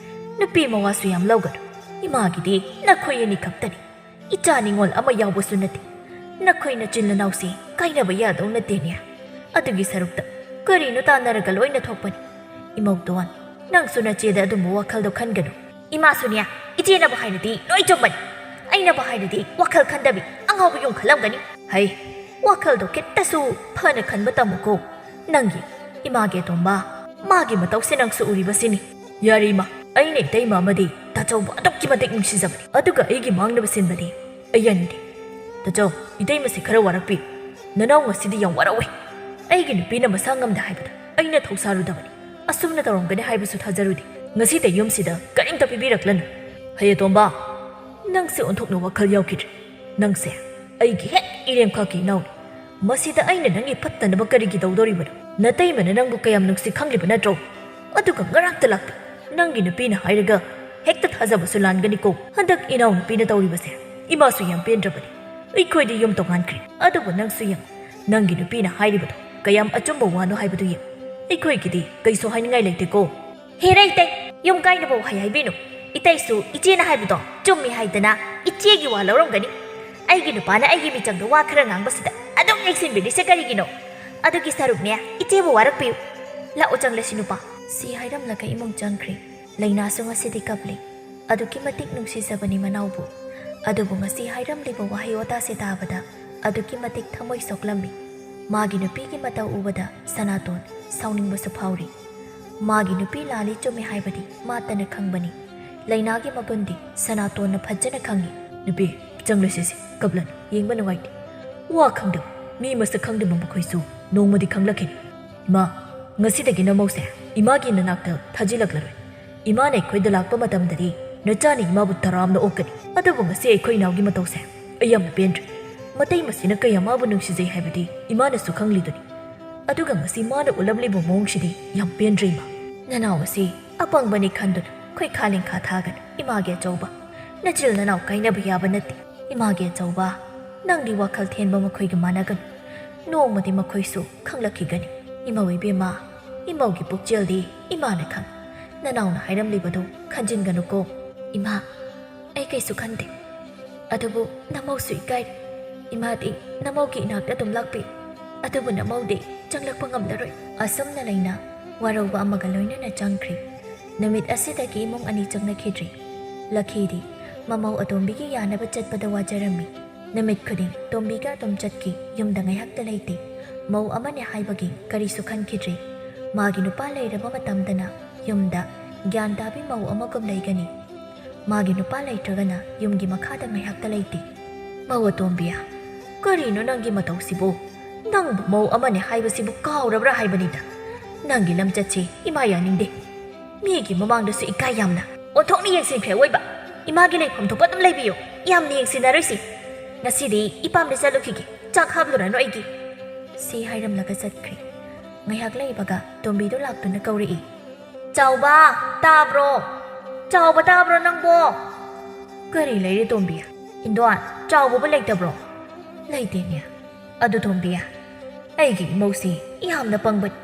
ꯅꯨꯄꯤ ꯃꯋꯥꯁꯨ ꯌꯥꯝ ꯂꯧꯒꯅꯨ꯫ ꯏꯃꯥꯒꯤꯗꯤ ꯅꯈꯣꯏ ꯑꯅꯤ ꯈꯛꯇꯅꯤ꯫ ꯏꯆꯥ ꯅꯤꯉꯣꯜ ꯑꯃ ꯌꯥꯎꯕꯁꯨ ꯅꯠꯇꯦ꯫ ꯅꯈꯣꯏ ꯅꯆꯤꯟ ꯅꯅꯥꯎꯁꯤ ꯀꯥꯏꯅꯕ ꯌꯥꯗꯧ ꯅꯠꯇꯦꯅꯦ꯫ ꯑꯗꯨꯒꯤ ꯁꯔꯨꯛꯇ ꯀꯔꯤꯅꯣ ꯇꯥꯟꯅꯔꯒ ꯂꯣꯏꯅ ꯊꯣꯛꯄꯅꯤ꯫ ꯏꯃꯧꯗꯣꯟ, ꯅꯪꯁꯨ ꯅꯆꯦꯗ ꯑꯗꯨꯝꯕ ꯋꯥꯈꯜꯗꯣ ꯈꯟꯒꯅꯨ꯫ ꯏꯃꯥꯁꯨꯅꯦ, ꯏꯆꯦꯅꯕꯨ ꯍꯥꯏꯔꯗꯤ ꯂꯣꯏ ꯆꯨꯝꯕꯅꯤ꯫ ꯑꯩꯅꯕꯨ ꯍꯥꯏꯔꯗꯤ ꯋꯥꯈꯜ ꯈꯟꯗꯕꯤ ꯑꯉꯥꯎꯕ ꯌꯨꯝ ꯈꯜꯂꯝꯒꯅꯤ꯫ ꯍꯩ, ꯋꯥꯈꯜꯗꯣ ꯈꯤꯠꯇꯁꯨ ꯐꯅ ꯈꯟꯕ ꯇꯝꯃꯨꯀꯣ꯫ ꯅꯪꯒꯤ ꯏꯃꯥꯒꯤ ꯑꯇꯣꯝꯕ, ꯃꯥꯒꯤ ꯃꯇꯧꯁꯦ ꯅꯪꯁꯨ ꯎꯔꯤꯕꯁꯤꯅꯤ꯫ ꯌꯥꯔꯦ ꯏꯃꯥ, ꯑꯩꯅ ꯏꯇꯩꯃ ꯑꯃꯗꯤ ꯇꯥꯆꯧꯕꯨ ꯑꯗꯨꯛꯀꯤ ꯃꯇꯤꯛ ꯅꯨꯡꯁꯤꯖꯕꯅꯤ꯫ ꯑꯗꯨꯒ ꯑꯩꯒꯤ ꯃꯥꯡꯅꯕ ꯁꯤꯟꯕꯗꯤ ꯑꯩ ꯌꯥꯅꯤꯡꯗꯦ꯫ ꯇꯥꯆꯧ, ꯏꯇꯩꯃꯁꯦ ꯈꯔ ꯋꯥꯔꯛꯄꯤꯌꯨ꯫ ꯅꯅꯥꯎ ꯉꯁꯤꯗꯤ ꯌꯥꯝ ꯋꯥꯔꯧꯋꯦ꯫ ꯑꯩꯒꯤ ꯅꯨꯄꯤꯅ ꯃꯁꯥ ꯉꯝꯗꯦ ꯍꯥꯏꯕꯗ ꯑꯩꯅ ꯊꯧꯁꯥꯔꯨꯗꯕꯅꯤ꯫ ꯑꯁꯨꯝꯅ ꯇꯧꯔꯝꯒꯅꯤ ꯍꯥꯏꯕꯁꯨ ꯊꯥꯖꯔꯨꯗꯦ꯫ ꯉꯁꯤꯗ ꯌꯨꯝꯁꯤꯗ ꯀꯔꯤꯝꯇ ꯄꯤꯕꯤꯔꯛꯂꯅꯨ꯫ ꯍꯌꯦꯇꯣꯝꯕ, ꯅꯪꯁꯦ ꯑꯣꯟꯊꯣꯛꯅ ꯋꯥꯈꯜ ꯌꯥꯎꯈꯤꯗ꯭ꯔꯦ꯫ ꯅꯪꯁꯦ ꯑꯩꯒꯤ ꯍꯦꯛ ꯏꯔꯦꯝꯈꯥꯛꯀꯤ ꯏꯅꯥꯎꯅꯤ꯫ ꯃꯁꯤꯗ ꯑꯩꯅ ꯅꯪꯒꯤ ꯐꯠꯇꯅꯕ ꯀꯔꯤꯒꯤ ꯇꯧꯗꯣꯔꯤꯕꯅꯣ? ꯅꯇꯩꯃꯅ ꯅꯪꯕꯨ ꯀꯌꯥꯝ ꯅꯨꯡꯁꯤ ꯈꯪꯂꯤꯕ ꯅꯠꯇ꯭ꯔꯣ? ꯑꯗꯨꯒ ꯉꯔꯥꯛꯇ ꯂꯥꯛꯄꯤ꯫ ꯅꯪꯒꯤ ꯅꯨꯄꯤꯅ ꯍꯥꯏꯔꯒ ꯍꯦꯛꯇ ꯊꯥꯖꯕꯁꯨ ꯂꯥꯟꯒꯅꯤꯀꯣ꯫ ꯍꯟꯗꯛ ꯏꯅꯥꯎꯅꯨꯄꯤꯅ ꯇꯧꯔꯤꯕꯁꯦ ꯏꯃꯥꯁꯨ ꯌꯥꯝ ꯄꯦꯟꯗ꯭ꯔꯕꯅꯤ꯫ ꯑꯩꯈꯣꯏꯗꯤ ꯌꯨꯝ ꯇꯣꯉꯥꯟꯈ꯭ꯔꯦ꯫ ꯑꯗꯨꯕꯨ ꯅꯪꯁꯨ ꯌꯦꯡꯉꯨ, ꯅꯪꯒꯤ ꯅꯨꯄꯤꯅ ꯍꯥꯏꯔꯤꯕꯗꯣ ꯀꯌꯥꯝ ꯑꯆꯨꯝꯕ ꯋꯥꯅꯣ ꯍꯥꯏꯕꯗꯨ ꯌꯦꯡꯉꯨ꯫ ꯑꯩꯈꯣꯏꯒꯤꯗꯤ ꯀꯩꯁꯨ ꯍꯥꯏꯅꯤꯡꯉꯥꯏ ꯂꯩꯇꯦꯀꯣ꯫ ꯍꯦꯔꯥ ꯏꯇꯩ, ꯌꯨꯝ ꯀꯥꯏꯅꯕ ꯋꯥꯍꯩ ꯍꯥꯏꯕꯤꯅꯨ꯫ ꯏꯇꯩꯁꯨ ꯏꯆꯦꯅ ꯍꯥꯏꯕꯗꯣ ꯆꯨꯝꯃꯤ ꯍꯥꯏꯗꯅ ꯏꯆꯦꯒꯤ ꯋꯥ ꯂꯧꯔꯝꯒꯅꯤ꯫ ꯑꯩꯒꯤ ꯅꯨꯄꯥꯅ ꯑꯩꯒꯤ ꯃꯤꯆꯪꯗ ꯋꯥ ꯈꯔ ꯉꯥꯡꯕꯁꯤꯗ ꯑꯗꯨꯝ ꯌꯦꯡꯁꯤꯟꯕꯤꯔꯤꯁꯦ ꯀꯔꯤꯒꯤꯅꯣ? ꯑꯗꯨꯒꯤ ꯁꯔꯨꯛꯅꯦ, ꯏꯆꯦꯕꯨ ꯋꯥꯔꯛꯄꯤꯌꯨ꯫ ꯂꯥꯛꯑꯣ ꯆꯪꯂꯁꯤ ꯅꯨꯄꯥ꯫ ꯁꯤ ꯍꯥꯏꯔꯝꯂꯒ ꯏꯃꯨꯡ ꯆꯪꯈ꯭ꯔꯦ꯫ ꯂꯩꯅꯥꯁꯨ ꯉꯁꯤꯗꯤ ꯀꯞꯂꯤ꯫ ꯑꯗꯨꯛꯀꯤ ꯃꯇꯤꯛ ꯅꯨꯡꯁꯤꯖꯕꯅꯤ ꯃꯅꯥꯎꯕꯨ꯫ ꯑꯗꯨꯕꯨ ꯉꯁꯤ ꯍꯥꯏꯔꯝꯂꯤꯕ ꯋꯥꯍꯩ ꯋꯥꯇꯥꯁꯦ ꯇꯥꯕꯗ ꯑꯗꯨꯛꯀꯤ ꯃꯇꯤꯛ ꯊꯃꯣꯏ ꯁꯣꯛꯂꯝꯃꯤ꯫ ꯃꯥꯒꯤ ꯅꯨꯄꯤꯒꯤ ꯃꯇꯧ ꯎꯕꯗ ꯁꯅꯥꯇꯣꯟ ꯁꯥꯎꯅꯤꯡꯕꯁꯨ ꯐꯥꯎꯔꯤ꯫ ꯃꯥꯒꯤ ꯅꯨꯄꯤ ꯂꯥꯜꯂꯤ ꯆꯨꯝꯃꯤ ꯍꯥꯏꯕꯗꯤ ꯃꯥꯇꯅ ꯈꯪꯕꯅꯤ꯫ ꯂꯩꯅꯥꯒꯤ ꯃꯒꯨꯟꯗꯤ ꯁꯅꯥꯇꯣꯟꯅ ꯐꯖꯅ ꯈꯪꯉꯤ꯫ ꯅꯨꯄꯤ, ꯆꯪꯂꯁꯤꯁꯦ, ꯀꯞꯂꯅꯨ, ꯌꯦꯡꯕ ꯅꯨꯡꯉꯥꯏꯇꯦ꯫ ꯋꯥ ꯈꯪꯗꯕ, ꯃꯤ ꯃꯁꯛ ꯈꯪꯗꯕ ꯃꯈꯣꯏꯁꯨ ꯅꯣꯡꯃꯗꯤ ꯈꯪꯂꯛꯈꯤꯅꯤ꯫ ꯏꯃꯥ, ꯉꯁꯤꯗꯒꯤ ꯅꯃꯧꯁꯦ ꯏꯃꯥꯒꯤ ꯅꯅꯥꯛꯇ ꯊꯥꯖꯤꯜꯂꯛꯂꯔꯣꯏ꯫ ꯏꯃꯥꯅ ꯑꯩꯈꯣꯏꯗ ꯂꯥꯛꯄ ꯃꯇꯝꯗꯗꯤ ꯅꯆꯥꯅ ꯏꯃꯥꯕꯨ ꯇꯔꯥꯝꯅ ꯑꯣꯛꯀꯅꯤ꯫ ꯑꯗꯨꯕꯨ ꯉꯁꯤ ꯑꯩꯈꯣꯏ ꯏꯅꯥꯎꯒꯤ ꯃꯇꯧꯁꯦ ꯑꯩ ꯌꯥꯝꯅ ꯄꯦꯟꯗ꯭ꯔꯦ꯫ ꯃꯇꯩ ꯃꯁꯤꯅ ꯀꯌꯥ ꯃꯥꯕꯨ ꯅꯨꯡꯁꯤꯖꯩ ꯍꯥꯏꯕꯗꯤ ꯏꯃꯥꯅꯁꯨ ꯈꯪꯂꯤꯗꯨꯅꯤ꯫ ꯑꯗꯨꯒ ꯉꯁꯤ ꯃꯥꯅ ꯎꯠꯂꯝꯂꯤꯕ ꯃꯑꯣꯡꯁꯤꯗꯤ ꯌꯥꯝ ꯄꯦꯟꯗ꯭ꯔꯦ ꯏꯃꯥ꯫ ꯅꯅꯥꯎ ꯑꯁꯤ ꯑꯄꯪꯕꯅꯤ ꯈꯟꯗꯨꯅ ꯈꯣꯏꯈꯥ ꯂꯤꯡꯈꯥ ꯊꯥꯒꯅꯨ ꯏꯃꯥꯒꯤ ꯑꯆꯧꯕ꯫ ꯅꯆꯤꯜ ꯅꯅꯥꯎ ꯀꯥꯏꯅꯕ ꯌꯥꯕ ꯅꯠꯇꯦ ꯏꯃꯥꯒꯤ ꯑꯆꯧꯕ꯫ ꯅꯪꯗꯤ ꯋꯥꯈꯜ ꯊꯦꯟꯕ ꯃꯈꯣꯏꯒ ꯃꯥꯟꯅꯒꯅꯨ꯫ ꯅꯣꯡꯃꯗꯤ ꯃꯈꯣꯏꯁꯨ ꯈꯪꯂꯛꯈꯤꯒꯅꯤ꯫ ꯏꯃꯧ ꯏꯕꯦꯝꯃ, ꯏꯃꯧꯒꯤ ꯄꯨꯛꯆꯦꯜꯗꯤ ꯏꯃꯥꯅ ꯈꯪ꯫ ꯅꯅꯥꯎꯅ ꯍꯥꯏꯔꯝꯂꯤꯕꯗꯨ ꯈꯟꯖꯤꯟꯒꯅꯨꯀꯣ꯫ ꯏꯃꯥ, ꯑꯩ ꯀꯩꯁꯨ ꯈꯟꯗꯦ꯫ ꯑꯗꯨꯕꯨ ꯅꯃꯧꯁꯨ ꯏꯀꯥꯏꯔꯦ꯫ ꯏꯃꯥꯗꯤ ꯅꯃꯧꯒꯤ ꯏꯅꯥꯛꯇ ꯑꯗꯨꯝ ꯂꯥꯛꯄꯤ꯫ ꯑꯗꯨꯕꯨ ꯅꯃꯧꯗꯤ ꯆꯪꯂꯛꯄ ꯉꯝꯂꯔꯣꯏ꯫ ꯑꯁꯨꯝꯅ ꯂꯩꯅ ꯋꯥꯔꯧꯕ ꯑꯃꯒ ꯂꯣꯏꯅꯅ ꯆꯪꯈ꯭ꯔꯤ꯫ ꯅꯨꯃꯤꯠ ꯑꯁꯤꯗꯒꯤ ꯏꯃꯨꯡ ꯑꯅꯤ ꯆꯪꯅꯈꯤꯗ꯭ꯔꯤ꯫ ꯂꯛꯈꯤꯗꯤ ꯃꯃꯧ ꯑꯇꯣꯝꯕꯤꯒꯤ ꯌꯥꯅꯕ ꯆꯠꯄꯗ ꯋꯥꯖꯔꯝꯃꯤ꯫ ꯅꯨꯃꯤꯠ ꯈꯨꯗꯤꯡ ꯇꯣꯝꯕꯤꯒ ꯑꯗꯨꯝ ꯆꯠꯈꯤ, ꯌꯨꯝꯗ ꯉꯥꯏꯍꯥꯛꯇ ꯂꯩꯇꯦ꯫ ꯃꯧ ꯑꯃꯅꯦ ꯍꯥꯏꯕꯒꯤ ꯀꯔꯤꯁꯨ ꯈꯟꯈꯤꯗ꯭ꯔꯤ꯫ ꯃꯥꯒꯤ ꯅꯨꯄꯥ ꯂꯩꯔꯕ ꯃꯇꯝꯗꯅ ꯌꯨꯝꯗ ꯒ꯭ꯌꯥꯟ ꯇꯥꯕꯤ ꯃꯧ ꯑꯃꯒꯨꯝ ꯂꯩꯒꯅꯤ꯫ ꯃꯥꯒꯤ ꯅꯨꯄꯥ ꯂꯩꯇ꯭ꯔꯒꯅ ꯌꯨꯝꯒꯤ ꯃꯈꯥꯗ ꯉꯥꯏꯍꯥꯛꯇ ꯂꯩꯇꯦ꯫ ꯃꯧ ꯑꯇꯣꯝꯕꯤ, ꯀꯔꯤꯅꯣ ꯅꯪꯒꯤ ꯃꯇꯧꯁꯤꯕꯨ? ꯅꯪꯕꯨ ꯃꯧ ꯑꯃꯅꯦ ꯍꯥꯏꯕꯁꯤꯕꯨ ꯀꯥꯎꯔꯕ꯭ꯔꯥ ꯍꯥꯏꯕꯅꯤꯗ꯫ "ꯅꯪꯒꯤ ꯂꯝꯆꯠꯁꯤ ꯏꯃꯥ ꯌꯥꯅꯤꯡꯗꯦ꯫ ꯃꯤꯒꯤ ꯃꯃꯥꯡꯗꯁꯨ ꯏꯀꯥꯏ ꯌꯥꯝꯅ꯫ ꯑꯣꯟꯊꯣꯛꯅ ꯌꯦꯡꯁꯤꯟꯈ꯭ꯔꯦ ꯑꯋꯣꯏꯕ꯫ ꯏꯃꯥꯒꯤ ꯂꯩꯐꯝ ꯊꯣꯛꯄ ꯑꯗꯨꯝ ꯂꯩꯕꯤꯌꯨ꯫ ꯌꯥꯝꯅ ꯌꯦꯡꯁꯤꯟꯅꯔꯣꯏꯁꯤ꯫ ꯉꯁꯤꯗꯤ ꯏꯄꯥꯝꯗ ꯆꯠꯂꯨꯈꯤꯒꯦ꯫ ꯆꯥꯛ ꯍꯥꯞꯂꯨꯔꯅꯨ ꯑꯩꯒꯤ꯫" ꯁꯤ ꯍꯥꯏꯔꯝꯂꯒ ꯆꯠꯈ꯭ꯔꯦ꯫ ꯉꯥꯏꯍꯥꯛ ꯂꯩꯕꯒ ꯇꯣꯝꯕꯤꯗꯨ ꯂꯥꯛꯇꯨꯅ ꯀꯧꯔꯛꯏ꯫ "ꯆꯥꯎꯕ, ꯇꯥꯕ꯭ꯔꯣ? ꯆꯥꯎꯕ, ꯇꯥꯕ꯭ꯔꯣ ꯅꯪꯕꯣ?" "ꯀꯔꯤ ꯂꯩꯔꯦ ꯇꯣꯝꯕꯤ?" "ꯏꯟꯗꯣꯟ, ꯆꯥꯎꯕꯕꯨ ꯂꯩꯇꯕ꯭ꯔꯣ?" "ꯂꯩꯇꯦꯅꯦ꯫ ꯑꯗꯨ ꯇꯣꯝꯕꯤ, ꯑꯩꯒꯤ ꯏꯃꯧꯁꯤ ꯌꯥꯝꯅ ꯄꯪꯕꯅꯤ꯫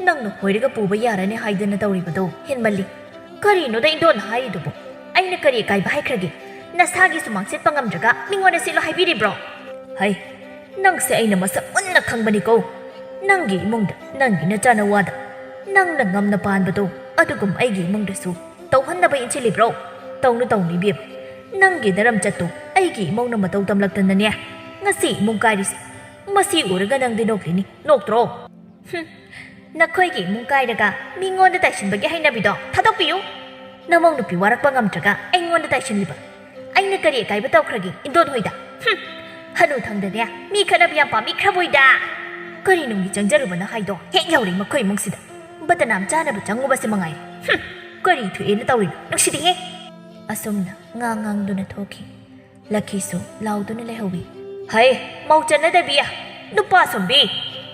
ꯅꯪꯅ ꯍꯣꯏꯔꯒ ꯄꯨꯕ ꯌꯥꯔꯅꯤ ꯍꯥꯏꯗꯅ ꯇꯧꯔꯤꯕꯗꯣ ꯍꯦꯟꯃꯜꯂꯤ꯫" "ꯀꯔꯤꯅꯣꯗ ꯏꯟꯗꯣꯟꯅ ꯍꯥꯏꯔꯤꯗꯨꯕꯨ? ꯑꯩꯅ ꯀꯔꯤ ꯑꯀꯥꯏꯕ ꯍꯥꯏꯈ꯭ꯔꯒꯦ? ꯅꯁꯥꯒꯤ ꯁꯨꯃꯥꯡ ꯁꯤꯠꯄ ꯉꯝꯗ꯭ꯔꯒ ꯃꯤꯉꯣꯟꯗ ꯁꯤꯠꯂꯣ ꯍꯥꯏꯕꯤꯔꯤꯕ꯭ꯔꯣ?" "ꯍꯩ, ꯅꯪꯁꯦ ꯑꯩꯅ ꯃꯁꯛ ꯃꯨꯟꯅ ꯈꯪꯕꯅꯤꯀꯣ꯫ ꯅꯪꯒꯤ ꯏꯃꯨꯡꯗ ꯅꯪꯒꯤ ꯅꯆꯥꯅꯋꯥꯗ ꯅꯪꯅ ꯉꯝꯅ ꯄꯥꯟꯕꯗꯣ ꯑꯗꯨꯒꯨꯝ ꯑꯩꯒꯤ ꯏꯃꯨꯡꯗꯁꯨ ꯇꯧꯍꯟꯅꯕ ꯏꯟꯁꯤꯜꯂꯤꯕ꯭ꯔꯣ? ꯇꯧꯅꯨ, ꯇꯧꯅꯨ ꯏꯕꯦꯝꯃ꯫ ꯅꯪꯒꯤ ꯅꯔꯝꯆꯠꯇꯣ ꯑꯩꯒꯤ ꯏꯃꯧꯅ ꯃꯇꯧ ꯇꯝꯂꯛꯇꯅꯅꯦ ꯉꯁꯤ ꯏꯃꯨꯡ ꯀꯥꯏꯔꯤꯁꯦ꯫ ꯃꯁꯤ ꯎꯔꯒ ꯅꯪꯗꯤ ꯅꯣꯛꯂꯤꯅꯤ, ꯅꯣꯛꯇ꯭ꯔꯣ?" "ꯍꯨꯝ, ꯅꯈꯣꯏꯒꯤ ꯏꯃꯨꯡ ꯀꯥꯏꯔꯒ ꯃꯤꯉꯣꯟꯗ ꯇꯥꯏꯁꯤꯟꯕꯒꯤ ꯍꯩꯅꯕꯤꯗꯣ ꯊꯥꯗꯣꯛꯄꯤꯌꯨ꯫ ꯅꯃꯧ ꯅꯨꯄꯤ ꯋꯥꯔꯛꯄ ꯉꯝꯗ꯭ꯔꯒ ꯑꯩꯉꯣꯟꯗ ꯇꯥꯏꯁꯤꯜꯂꯤꯕ꯫ ꯑꯩꯅ ꯀꯔꯤ ꯑꯀꯥꯏꯕ ꯇꯧꯈ꯭ꯔꯒꯦ ꯏꯟꯗꯣꯟ ꯍꯣꯏꯗ? ꯍꯨꯝ, ꯍꯅꯨꯊꯪꯗꯅꯦ ꯃꯤ ꯈꯠꯅꯕ ꯌꯥꯝ ꯄꯥꯝꯕꯤꯈ꯭ꯔꯕꯣꯏꯗ꯫ ꯀꯔꯤ ꯅꯨꯡꯒꯤ ꯆꯪꯖꯔꯨꯕꯅꯣ ꯍꯥꯏꯗꯣ ꯍꯦꯛ ꯌꯧꯔꯦ ꯃꯈꯣꯏ ꯏꯃꯨꯡꯁꯤꯗ꯫ ꯕꯗꯅꯥꯝ ꯆꯥꯅꯕ ꯆꯪꯉꯨꯕꯁꯦ ꯃꯉꯥꯏꯔꯦ꯫ ꯍꯨꯝ, ꯀꯔꯤ ꯊꯣꯛꯑꯦꯅ ꯇꯧꯔꯤꯅꯣ? ꯅꯨꯡꯁꯤꯗꯦꯍꯦ꯫" ꯑꯁꯨꯝꯅ ꯉꯥꯡ ꯉꯥꯡꯗꯨꯅ ꯊꯣꯛꯈꯤ꯫ ꯂꯛꯈꯤꯁꯨ ꯂꯥꯎꯗꯨꯅ ꯂꯩꯍꯧꯏ꯫ "ꯍꯩ, ꯃꯧ ꯆꯠꯅꯗꯕꯤ, ꯅꯨꯄꯥ ꯁꯣꯝꯕꯤ,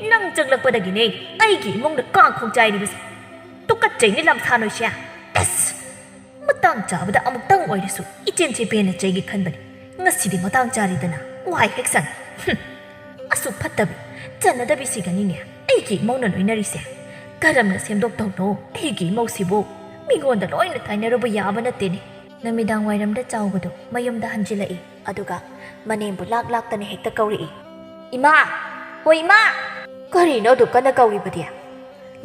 ꯅꯪ ꯆꯪꯂꯛꯄꯗꯒꯤꯅꯦ ꯑꯩꯒꯤ ꯏꯃꯨꯡꯗ ꯀꯥꯡ ꯈꯣꯡ ꯆꯥꯏꯔꯤꯕꯁꯦ꯫ ꯇꯨꯀꯠꯆꯩꯅꯦ ꯂꯝꯁꯥ ꯅꯣꯏꯁꯦ꯫ ꯑꯁ! ꯃꯇꯥꯡ ꯆꯥꯕꯗ ꯑꯃꯨꯛꯇꯪ ꯑꯣꯏꯔꯁꯨ ꯏꯆꯦꯟ ꯆꯦꯄꯦꯅ ꯆꯩꯒꯦ ꯈꯟꯕꯅꯤ꯫ ꯉꯁꯤꯗꯤ ꯃꯇꯥꯡ ꯆꯥꯔꯦꯗꯅ ꯋꯥꯏ ꯍꯦꯛ ꯁꯪꯉꯦ꯫ ꯍꯨꯝ! ꯑꯁꯨꯛ ꯐꯠꯇꯕꯤ, ꯆꯠꯅꯗꯕꯤꯁꯤꯒꯅꯤꯅꯦ ꯑꯩꯒꯤ ꯏꯃꯧꯅ ꯂꯣꯏꯅꯔꯤꯁꯦ꯫ ꯀꯔꯝꯅ ꯁꯦꯝꯗꯣꯛꯇꯧꯅꯣ ꯑꯩꯒꯤ ꯏꯃꯧꯁꯤꯕꯨ? ꯃꯤꯉꯣꯟꯗ ꯂꯣꯏꯅ ꯇꯥꯏꯅꯔꯨꯕ ꯌꯥꯕ ꯅꯠꯇꯦꯅꯦ꯫" ꯅꯨꯃꯤꯗꯥꯡ ꯋꯥꯏꯔꯝꯗ ꯆꯥꯎꯕꯗꯨ ꯃꯌꯨꯝꯗ ꯍꯟꯖꯤꯜꯂꯛꯏ꯫ ꯑꯗꯨꯒ ꯃꯅꯦꯝꯕꯨ ꯂꯥꯛ ꯂꯥꯛꯇꯅ ꯍꯦꯛꯇ ꯀꯧꯔꯛꯏ꯫ "ꯏꯃꯥ! ꯍꯣ ꯏꯃꯥ!" "ꯀꯔꯤꯅꯣ ꯑꯗꯨꯛ ꯀꯟꯅ ꯀꯧꯔꯤꯕꯗꯤ?"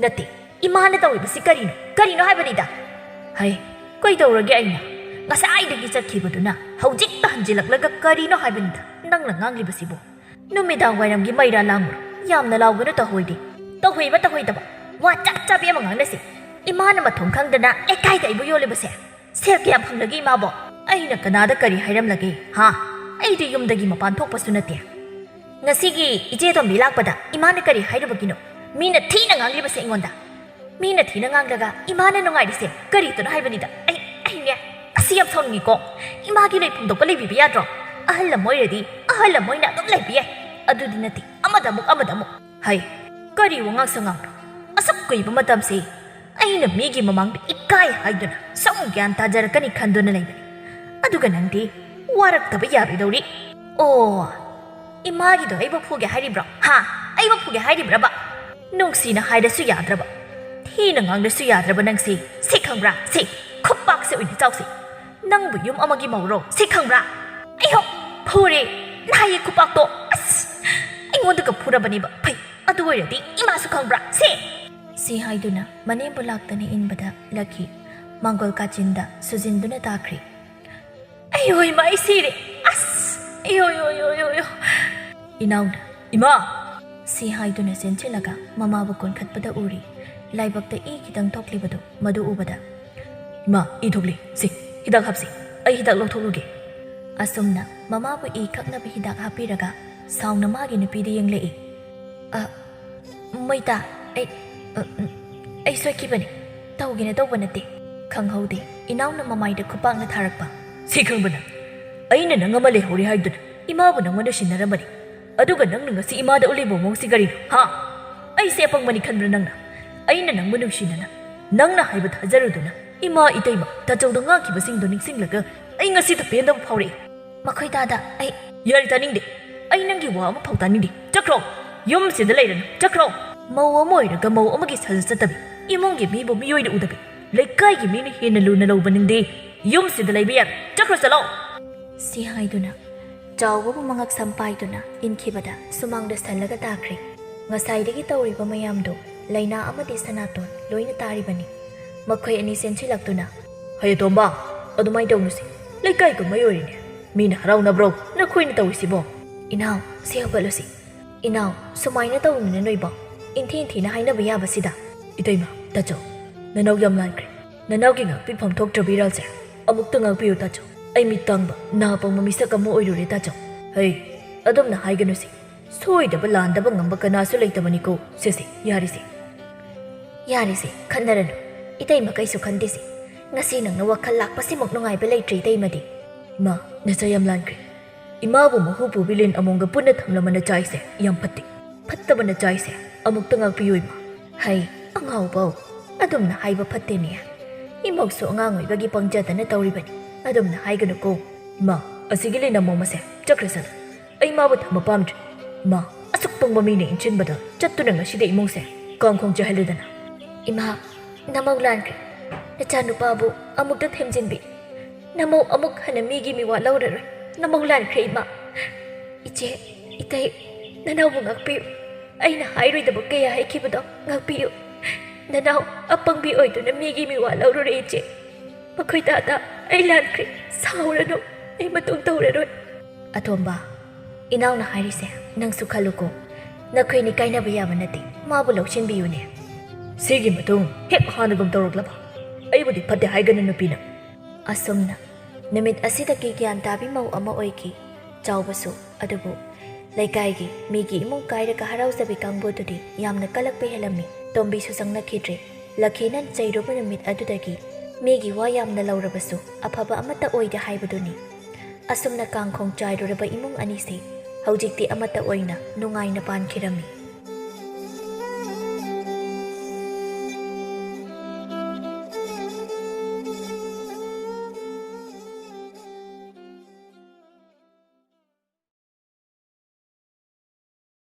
"ꯅꯠꯇꯦ, ꯏꯃꯥꯅ ꯇꯧꯔꯤꯕꯁꯤ ꯀꯔꯤꯅꯣ? ꯀꯔꯤꯅꯣ ꯍꯥꯏꯕꯅꯤꯗ?" "ꯍꯩ, ꯀꯩꯗꯧꯔꯒꯦ ꯑꯩꯅ? ꯉꯁꯥꯏꯗꯒꯤ ꯆꯠꯈꯤꯕꯗꯨꯅ ꯍꯧꯖꯤꯛꯇ ꯍꯟꯖꯤꯜꯂꯛꯂꯒ ꯀꯔꯤꯅꯣ ꯍꯥꯏꯕꯅꯤꯗ ꯅꯪꯅ ꯉꯥꯡꯂꯤꯕꯁꯤꯕꯨ? ꯅꯨꯃꯤꯗꯥꯡ ꯋꯥꯏꯔꯝꯒꯤ ꯃꯩꯔꯥ ꯂꯥꯡꯕ꯭ꯔꯣ? ꯌꯥꯝꯅ ꯂꯥꯎꯒꯅꯨ ꯇꯧꯍꯣꯏꯗꯦ꯫ ꯇꯧꯍꯩꯕ ꯇꯧꯍꯩꯗꯕ ꯋꯥ ꯆꯞ ꯆꯥꯕꯤ ꯑꯃ ꯉꯥꯡꯅꯁꯤ꯫ ꯏꯃꯥꯅ ꯃꯊꯣꯡ ꯈꯪꯗꯅ ꯂꯩꯀꯥꯏꯗ ꯑꯩꯕꯨ ꯌꯣꯜꯂꯤꯕꯁꯦ ꯁꯦꯜ ꯀꯌꯥ ꯐꯪꯂꯒꯦ ꯏꯃꯥꯕꯣ? ꯑꯩꯅ ꯀꯅꯥꯗ ꯀꯔꯤ ꯍꯥꯏꯔꯝꯂꯒꯦ, ꯍꯥ? ꯑꯩꯗꯤ ꯌꯨꯝꯗꯒꯤ ꯃꯄꯥꯟ ꯊꯣꯛꯄꯁꯨ ꯅꯠꯇꯦ꯫ ꯉꯁꯤꯒꯤ ꯏꯆꯦ ꯇꯣꯝꯕꯤ ꯂꯥꯛꯄꯗ ꯏꯃꯥꯅ ꯀꯔꯤ ꯍꯥꯏꯔꯨꯕꯒꯤꯅꯣ? ꯃꯤꯅ ꯊꯤꯅ ꯉꯥꯡꯂꯤꯕꯁꯦ ꯑꯩꯉꯣꯟꯗ꯫ ꯃꯤꯅ ꯊꯤꯅ ꯉꯥꯡꯂꯒ ꯏꯃꯥꯅ ꯅꯨꯡꯉꯥꯏꯔꯤꯁꯦ ꯀꯔꯤꯗꯅꯣ ꯍꯥꯏꯕꯅꯤꯗ꯫ ꯑꯩ ꯑꯩꯅꯦ ꯑꯁꯤ ꯌꯥꯝ ꯁꯥꯎꯅꯤꯡꯉꯤꯀꯣ꯫ ꯏꯃꯥꯒꯤ ꯂꯩꯐꯝ ꯊꯣꯛꯄ ꯂꯩꯕꯤꯕ ꯌꯥꯗ꯭ꯔꯣ? ꯑꯍꯜ ꯑꯃ ꯑꯣꯏꯔꯗꯤ ꯑꯍꯜ ꯑꯃ ꯑꯣꯏꯅ ꯑꯗꯨꯝ ꯂꯩꯕ ꯌꯥꯏ꯫ ꯑꯗꯨꯗꯤ ꯅꯠꯇꯦ, ꯑꯃꯗ ꯑꯃꯨꯛ ꯑꯃꯗ ꯑꯃꯨꯛ꯫ ꯍꯩ, ꯀꯔꯤ ꯋꯥꯉꯥꯡ ꯁꯉꯥꯡꯅꯣ? ꯑꯁꯨꯛ ꯀꯨꯏꯕ ꯃꯇꯝꯁꯦ ꯑꯩꯅ ꯃꯤꯒꯤ ꯃꯃꯥꯡꯗ ꯏꯀꯥꯏ ꯍꯥꯏꯗꯨꯅ ꯁꯨꯝ ꯒ꯭ꯌꯥꯟ ꯇꯥꯖꯔꯛꯀꯅꯤ ꯈꯟꯗꯨꯅ ꯂꯩꯕꯅꯤ꯫ ꯑꯗꯨꯒ ꯅꯪꯗꯤ ꯋꯥꯔꯛꯇꯕ ꯌꯥꯔꯣꯏꯗꯧꯔꯤ꯫ ꯑꯣ, ꯏꯃꯥꯒꯤꯗꯣ ꯑꯩꯕꯨ ꯐꯨꯒꯦ ꯍꯥꯏꯔꯤꯕ꯭ꯔꯣ? ꯍꯥ? ꯑꯩꯕꯨ ꯐꯨꯒꯦ ꯍꯥꯏꯔꯤꯕ꯭ꯔꯕ? ꯅꯨꯡꯁꯤꯅ ꯍꯥꯏꯔꯁꯨ ꯌꯥꯗ꯭ꯔꯕ, ꯊꯤꯅ ꯉꯥꯡꯂꯁꯨ ꯌꯥꯗ꯭ꯔꯕ ꯅꯪꯁꯦ, ꯁꯤ ꯈꯪꯕ꯭ꯔꯥ? ꯁꯤ ꯈꯨꯄꯥꯛꯁꯦ ꯑꯣꯏꯅ ꯆꯥꯎꯁꯤ꯫ ꯅꯪꯕꯨ ꯌꯨꯝ ꯑꯃꯒꯤ ꯃꯧꯔꯣ? ꯁꯤ ꯈꯪꯕ꯭ꯔꯥ? ꯑꯩꯍꯣ, ꯐꯨꯔꯦ꯫ ꯅꯥꯏꯌꯦ ꯈꯨꯄꯥꯛꯇꯣ꯫ ꯑꯁ, ꯑꯩꯉꯣꯟꯗꯒ ꯐꯨꯔꯕꯅꯦꯕ꯫ ꯐꯩ, ꯑꯗꯨ ꯑꯣꯏꯔꯗꯤ ꯏꯃꯥꯁꯨ ꯈꯪꯕ꯭ꯔꯥ? ꯁꯤ꯫ ꯁꯤ ꯍꯥꯏꯗꯨꯅ ꯃꯅꯦꯝꯕꯨ ꯂꯥꯛꯇꯅ ꯏꯟꯕꯗ ꯂꯛꯈꯤ ꯃꯥꯡꯒꯣꯜ ꯀꯥꯆꯤꯟꯗ ꯁꯨꯖꯤꯟꯗꯨꯅ ꯇꯥꯈ꯭ꯔꯦ꯫ ꯑꯩꯌꯣ ꯏꯃꯥ, ꯑꯩ ꯁꯤꯔꯦ꯫ ꯑꯁ! ꯑꯩꯌꯣ, ꯌꯣ, ꯌꯣ, ꯌꯣ, ꯌꯣ꯫ ꯏꯅꯥꯎꯅ, "ꯏꯃꯥ!" ꯁꯤ ꯍꯥꯏꯗꯨꯅ ꯆꯦꯟꯁꯤꯜꯂꯒ ꯃꯃꯥꯕꯨ ꯀꯣꯟꯈꯠꯄꯗ ꯎꯔꯤ꯫ ꯂꯥꯏꯕꯛꯇ ꯏ ꯈꯤꯇꯪ ꯊꯣꯛꯂꯤꯕꯗꯨ ꯃꯗꯨ ꯎꯕꯗ, "ꯏꯃꯥ, ꯏ ꯊꯣꯛꯂꯤ꯫ ꯁꯤ, ꯍꯤꯗꯥꯛ ꯍꯥꯞꯁꯤ꯫ ꯑꯩ ꯍꯤꯗꯥꯛ ꯂꯧꯊꯣꯛꯂꯨꯒꯦ꯫" ꯑꯁꯨꯝꯅ ꯃꯃꯥꯕꯨ ꯏ ꯀꯛꯅꯕ ꯍꯤꯗꯥꯛ ꯍꯥꯞꯄꯤꯔꯒ ꯁꯥꯎꯅ ꯃꯥꯒꯤ ꯅꯨꯄꯤꯗ ꯌꯦꯡꯂꯛꯏ꯫ "ꯑ, ꯃꯣꯏꯇꯥ, ꯑꯩ, ꯑ, ꯎꯝ, ꯑꯩ ꯁꯣꯏꯈꯤꯕꯅꯤ꯫ ꯇꯧꯒꯦꯅ ꯇꯧꯕ ꯅꯠꯇꯦ꯫ ꯈꯪꯍꯧꯗꯦ, ꯏꯅꯥꯎꯅ ꯃꯃꯥꯏꯗ ꯈꯨꯄꯥꯛꯅ ꯊꯥꯔꯛꯄ꯫" "ꯁꯤ ꯈꯪꯕ ꯅꯪ? ꯑꯩꯅ ꯅꯪ ꯑꯃ ꯂꯩꯍꯧꯔꯦ ꯍꯥꯏꯗꯨꯅ ꯏꯃꯥꯕꯨ ꯅꯪꯉꯣꯟꯗ ꯁꯤꯟꯅꯔꯝꯕꯅꯤ꯫ ꯑꯗꯨꯒ ꯅꯪꯅ ꯉꯁꯤ ꯏꯃꯥꯗ ꯎꯠꯂꯤꯕ ꯃꯑꯣꯡꯁꯤ ꯀꯔꯤꯅꯣ? ꯍꯥ? ꯑꯩꯁꯦ ꯑꯄꯪꯕꯅꯤ ꯈꯟꯕ꯭ꯔꯥ ꯅꯪꯅ? ꯑꯩꯅ ꯅꯪꯕꯨ ꯅꯨꯡꯁꯤꯅꯅ, ꯅꯪꯅ ꯍꯥꯏꯕ ꯊꯥꯖꯔꯨꯗꯨꯅ ꯏꯃꯥ, ꯏꯇꯩꯃ, ꯇꯥꯆꯧꯗ ꯉꯥꯡꯈꯤꯕꯁꯤꯡꯗꯣ ꯅꯤꯡꯁꯤꯡꯂꯒ ꯑꯩ ꯉꯁꯤꯗ ꯄꯦꯟꯗꯕ ꯐꯥꯎꯔꯛꯏ꯫" "ꯃꯈꯣꯏ ꯇꯥꯗ ꯑꯩ..." "ꯌꯥꯔꯦ, ꯇꯥꯅꯤꯡꯗꯦ꯫ ꯑꯩ ꯅꯪꯒꯤ ꯋꯥ ꯑꯃꯐꯥꯎ ꯇꯥꯅꯤꯡꯗꯦ꯫ ꯆꯠꯈ꯭ꯔꯣ꯫ ꯌꯨꯝꯁꯤꯗ ꯂꯩꯔꯅꯨ꯫ ꯆꯠꯈ꯭ꯔꯣ꯫" ꯃꯧ ꯑꯃ ꯑꯣꯏꯔꯒ ꯃꯧ ꯑꯃꯒꯤ ꯁꯥꯖꯠ ꯆꯠꯇꯕꯤ, ꯏꯃꯨꯡꯒꯤ ꯃꯤꯕꯨ ꯃꯤꯑꯣꯏꯅ ꯎꯗꯕꯤ, ꯂꯩꯀꯥꯏꯒꯤ ꯃꯤꯅ ꯍꯦꯟꯅ ꯂꯨꯅ ꯂꯧꯕ ꯅꯪꯗꯤ ꯌꯨꯝꯁꯤꯗ ꯂꯩꯕ ꯌꯥꯔꯣꯏ꯫ ꯆꯠꯈ꯭ꯔꯣ, ꯆꯠꯂꯣ꯫ ꯁꯤ ꯍꯥꯏꯗꯨꯅ ꯆꯥꯎꯕꯕꯨ ꯃꯉꯛ ꯁꯝ ꯄꯥꯏꯗꯨꯅ ꯏꯟꯈꯤꯕꯗ ꯁꯨꯃꯥꯡꯗ ꯁꯜꯂꯒ ꯇꯥꯈ꯭ꯔꯦ꯫ ꯉꯁꯥꯏꯗꯒꯤ ꯇꯧꯔꯤꯕ ꯃꯌꯥꯝꯗꯨ ꯂꯩꯅꯥ ꯑꯃꯗꯤ ꯁꯅꯥꯇꯣꯟ ꯂꯣꯏꯅ ꯇꯥꯔꯤꯕꯅꯤ꯫ ꯃꯈꯣꯏ ꯑꯅꯤ ꯆꯦꯟꯁꯤꯜꯂꯛꯇꯨꯅ, "ꯍꯌꯦ ꯇꯣꯝꯕ, ꯑꯗꯨꯃꯥꯏꯅ ꯇꯧꯅꯨꯁꯦ꯫ ꯂꯩꯀꯥꯏ ꯀꯨꯝꯍꯩ ꯑꯣꯏꯔꯤꯅꯦ꯫ ꯃꯤꯅ ꯍꯔꯥꯎꯅꯕ꯭ꯔꯣ ꯅꯈꯣꯏꯅ ꯇꯧꯔꯤꯁꯤꯕꯣ?" "ꯏꯅꯥꯎ, ꯁꯤ ꯍꯧꯒꯠꯂꯨꯁꯤ꯫ ꯏꯅꯥꯎ, ꯁꯨꯃꯥꯏꯅ ꯇꯧꯅꯨꯅꯦ ꯅꯣꯏꯕꯣ꯫ ꯏꯟꯊꯤ ꯏꯟꯊꯤꯅ ꯍꯥꯏꯅꯕ ꯌꯥꯕꯁꯤꯗ꯫" "ꯏꯇꯩꯃ, ꯇꯥꯆꯧ, ꯅꯅꯥꯎ ꯌꯥꯝ ꯂꯥꯟꯈ꯭ꯔꯦ꯫ ꯅꯅꯥꯎꯒꯤ ꯉꯥꯛꯄꯤꯐꯝ ꯊꯣꯛꯇ꯭ꯔꯕ ꯏꯔꯥꯜꯁꯦ꯫ ꯑꯃꯨꯛꯇ ꯉꯥꯛꯄꯤꯌꯨ ꯇꯥꯆꯧ꯫ ꯑꯩ ꯃꯤꯠ ꯇꯥꯡꯕ, ꯅꯥ ꯄꯪꯕ ꯃꯤꯁꯛ ꯑꯃ ꯑꯣꯏꯔꯨꯔꯦ ꯇꯥꯆꯧ꯫" "ꯍꯩ, ꯑꯗꯨꯝꯅ ꯍꯥꯏꯒꯅꯨꯁꯦ꯫ ꯁꯣꯏꯗꯕ ꯂꯥꯟꯗꯕ ꯉꯝꯕ ꯀꯅꯥꯁꯨ ꯂꯩꯇꯕꯅꯤꯀꯣ꯫ ꯁꯦ ꯁꯦ, ꯌꯥꯔꯦꯁꯦ꯫ ꯌꯥꯔꯦꯁꯦ, ꯈꯠꯅꯔꯅꯨ꯫ ꯏꯇꯩꯃ ꯀꯩꯁꯨ ꯈꯟꯗꯦꯁꯦ꯫ ꯉꯁꯤ ꯅꯪꯅ ꯋꯥꯈꯜ ꯂꯥꯛꯄꯁꯤꯃꯨꯛ ꯅꯨꯡꯉꯥꯏꯕ ꯂꯩꯇ꯭ꯔꯤ ꯏꯇꯩꯃꯗꯤ꯫ ꯏꯃꯥ, ꯅꯆꯥ ꯌꯥꯝ ꯂꯥꯟꯈ꯭ꯔꯦ꯫ ꯏꯃꯥꯕꯨ ꯃꯍꯨ ꯄꯨꯕꯤ ꯂꯤꯟ ꯑꯃꯣꯝꯒ ꯄꯨꯟꯅ ꯊꯝꯂꯝꯕ ꯅꯆꯥꯏꯁꯦ ꯌꯥꯝ ꯐꯠꯇꯦ꯫ ꯐꯠꯇꯕ ꯅꯆꯥꯏꯁꯦ ꯑꯃꯨꯛꯇ ꯉꯥꯛꯄꯤꯌꯨ ꯏꯃꯥ꯫ ꯍꯩ, ꯑꯉꯥꯎꯕꯧ, ꯑꯗꯨꯝꯅ ꯍꯥꯏꯕ ꯐꯠꯇꯦꯅꯦ꯫ ꯏꯃꯧꯁꯨ ꯑꯉꯥꯡ ꯑꯣꯏꯕꯒꯤ ꯄꯪꯖꯗꯅ ꯇꯧꯔꯤꯕꯅꯤ꯫ ꯑꯗꯨꯝꯅ ꯍꯥꯏꯒꯅꯨꯀꯣ꯫ ꯏꯃꯥ, ꯑꯁꯤꯒꯤ ꯂꯤꯟ ꯑꯃꯣꯝ ꯑꯁꯦ ꯆꯠꯈ꯭ꯔꯁꯅꯨ꯫ ꯑꯩ ꯃꯥꯕꯨ ꯊꯝꯕ ꯄꯥꯝꯗ꯭ꯔꯦ꯫ ꯏꯃꯥ, ꯑꯁꯨꯛ ꯄꯪꯕ ꯃꯤꯅ ꯏꯟꯁꯤꯟꯕꯗ ꯆꯠꯇꯨꯅ ꯉꯁꯤꯗꯤ ꯏꯃꯨꯡꯁꯦ ꯀꯥꯡꯈꯣꯡ ꯆꯥꯏꯍꯜꯂꯨꯗꯅ꯫ ꯏꯃꯥ, ꯅꯃꯧ ꯂꯥꯟꯈ꯭ꯔꯦ꯫ ꯅꯆꯥꯅꯨꯄꯥꯕꯨ ꯑꯃꯨꯛꯇ ꯊꯦꯝꯖꯤꯟꯕꯤ꯫ ꯅꯃꯧ ꯑꯃꯨꯛ ꯍꯟꯅ ꯃꯤꯒꯤ ꯃꯤꯋꯥ ꯂꯧꯔꯔꯣꯏ꯫ ꯅꯃꯧ ꯂꯥꯟꯈ꯭ꯔꯦ ꯏꯃꯥ꯫ ꯏꯆꯦ, ꯏꯇꯩ, ꯅꯅꯥꯎꯕꯨ ꯉꯥꯛꯄꯤꯌꯨ꯫ ꯑꯩꯅ ꯍꯥꯏꯔꯣꯏꯗꯕ ꯀꯌꯥ ꯍꯥꯏꯈꯤꯕꯗꯣ ꯉꯥꯛꯄꯤꯌꯨ꯫ ꯅꯅꯥꯎ ꯑꯄꯪꯕꯤ ꯑꯣꯏꯗꯨꯅ ꯃꯤꯒꯤ ꯃꯤꯋꯥ ꯂꯧꯔꯨꯔꯦ ꯏꯆꯦ꯫ ꯃꯈꯣꯏ ꯇꯥꯗ ꯑꯩ ꯂꯥꯟꯈ꯭ꯔꯦ꯫ ꯁꯥꯎꯔꯅꯨ꯫ ꯑꯩ ꯃꯇꯨꯡ ꯇꯧꯔꯔꯣꯏ꯫ ꯑꯇꯣꯝꯕ, ꯏꯅꯥꯎꯅ ꯍꯥꯏꯔꯤꯁꯦ ꯅꯪꯁꯨ ꯈꯜꯂꯨꯀꯣ꯫ ꯅꯈꯣꯏꯅꯤ ꯀꯥꯏꯅꯕ ꯌꯥꯕ ꯅꯠꯇꯦ꯫ ꯃꯥꯕꯨ ꯂꯧꯁꯤꯟꯕꯤꯌꯨꯅꯦ꯫ ꯁꯤꯒꯤ ꯃꯇꯨꯡ ꯍꯦꯛ ꯍꯥꯟꯅꯒꯨꯝ ꯇꯧꯔꯛꯂꯕ ꯑꯩꯕꯨꯗꯤ ꯐꯠꯇꯦ ꯍꯥꯏꯒꯅꯨ ꯅꯨꯄꯤꯅ꯫ ꯑꯁꯨꯝꯅ ꯅꯨꯃꯤꯠ ꯑꯁꯤꯗꯒꯤ ꯒ꯭ꯌꯥꯟ ꯇꯥꯕꯤ ꯃꯧ ꯑꯃ ꯑꯣꯏꯈꯤ꯫ ꯆꯥꯎꯕꯁꯨ ꯑꯗꯨꯕꯨ ꯂꯩꯀꯥꯏꯒꯤ ꯃꯤꯒꯤ ꯏꯃꯨꯡ ꯀꯥꯏꯔꯒ ꯍꯔꯥꯎꯖꯕꯤ ꯀꯥꯡꯕꯨꯗꯨꯗꯤ ꯌꯥꯝꯅ ꯀꯜꯂꯛꯄ ꯍꯦꯜꯂꯝꯃꯤ꯫ ꯇꯣꯝꯕꯤꯁꯨ ꯆꯪꯂꯛꯈꯤꯗ꯭ꯔꯦ꯫ ꯂꯛꯈꯤꯅ ꯆꯩꯔꯨꯕ ꯅꯨꯃꯤꯠ ꯑꯗꯨꯗꯒꯤ ꯃꯤꯒꯤ ꯋꯥ ꯌꯥꯝꯅ ꯂꯧꯔꯕꯁꯨ ꯑꯐꯕ ꯑꯃꯠꯇ ꯑꯣꯏꯗꯦ ꯍꯥꯏꯕꯗꯨꯅꯤ꯫ ꯑꯁꯨꯝꯅ ꯀꯥꯡꯈꯣꯡ ꯆꯥꯏꯔꯨꯔꯕ ꯏꯃꯨꯡ ꯑꯅꯤꯁꯤ ꯍꯧꯖꯤꯛꯇꯤ ꯑꯃꯠꯇ ꯑꯣꯏꯅ ꯅꯨꯡꯉꯥꯏꯅ ꯄꯥꯟꯈꯤꯔꯝꯃꯤ꯫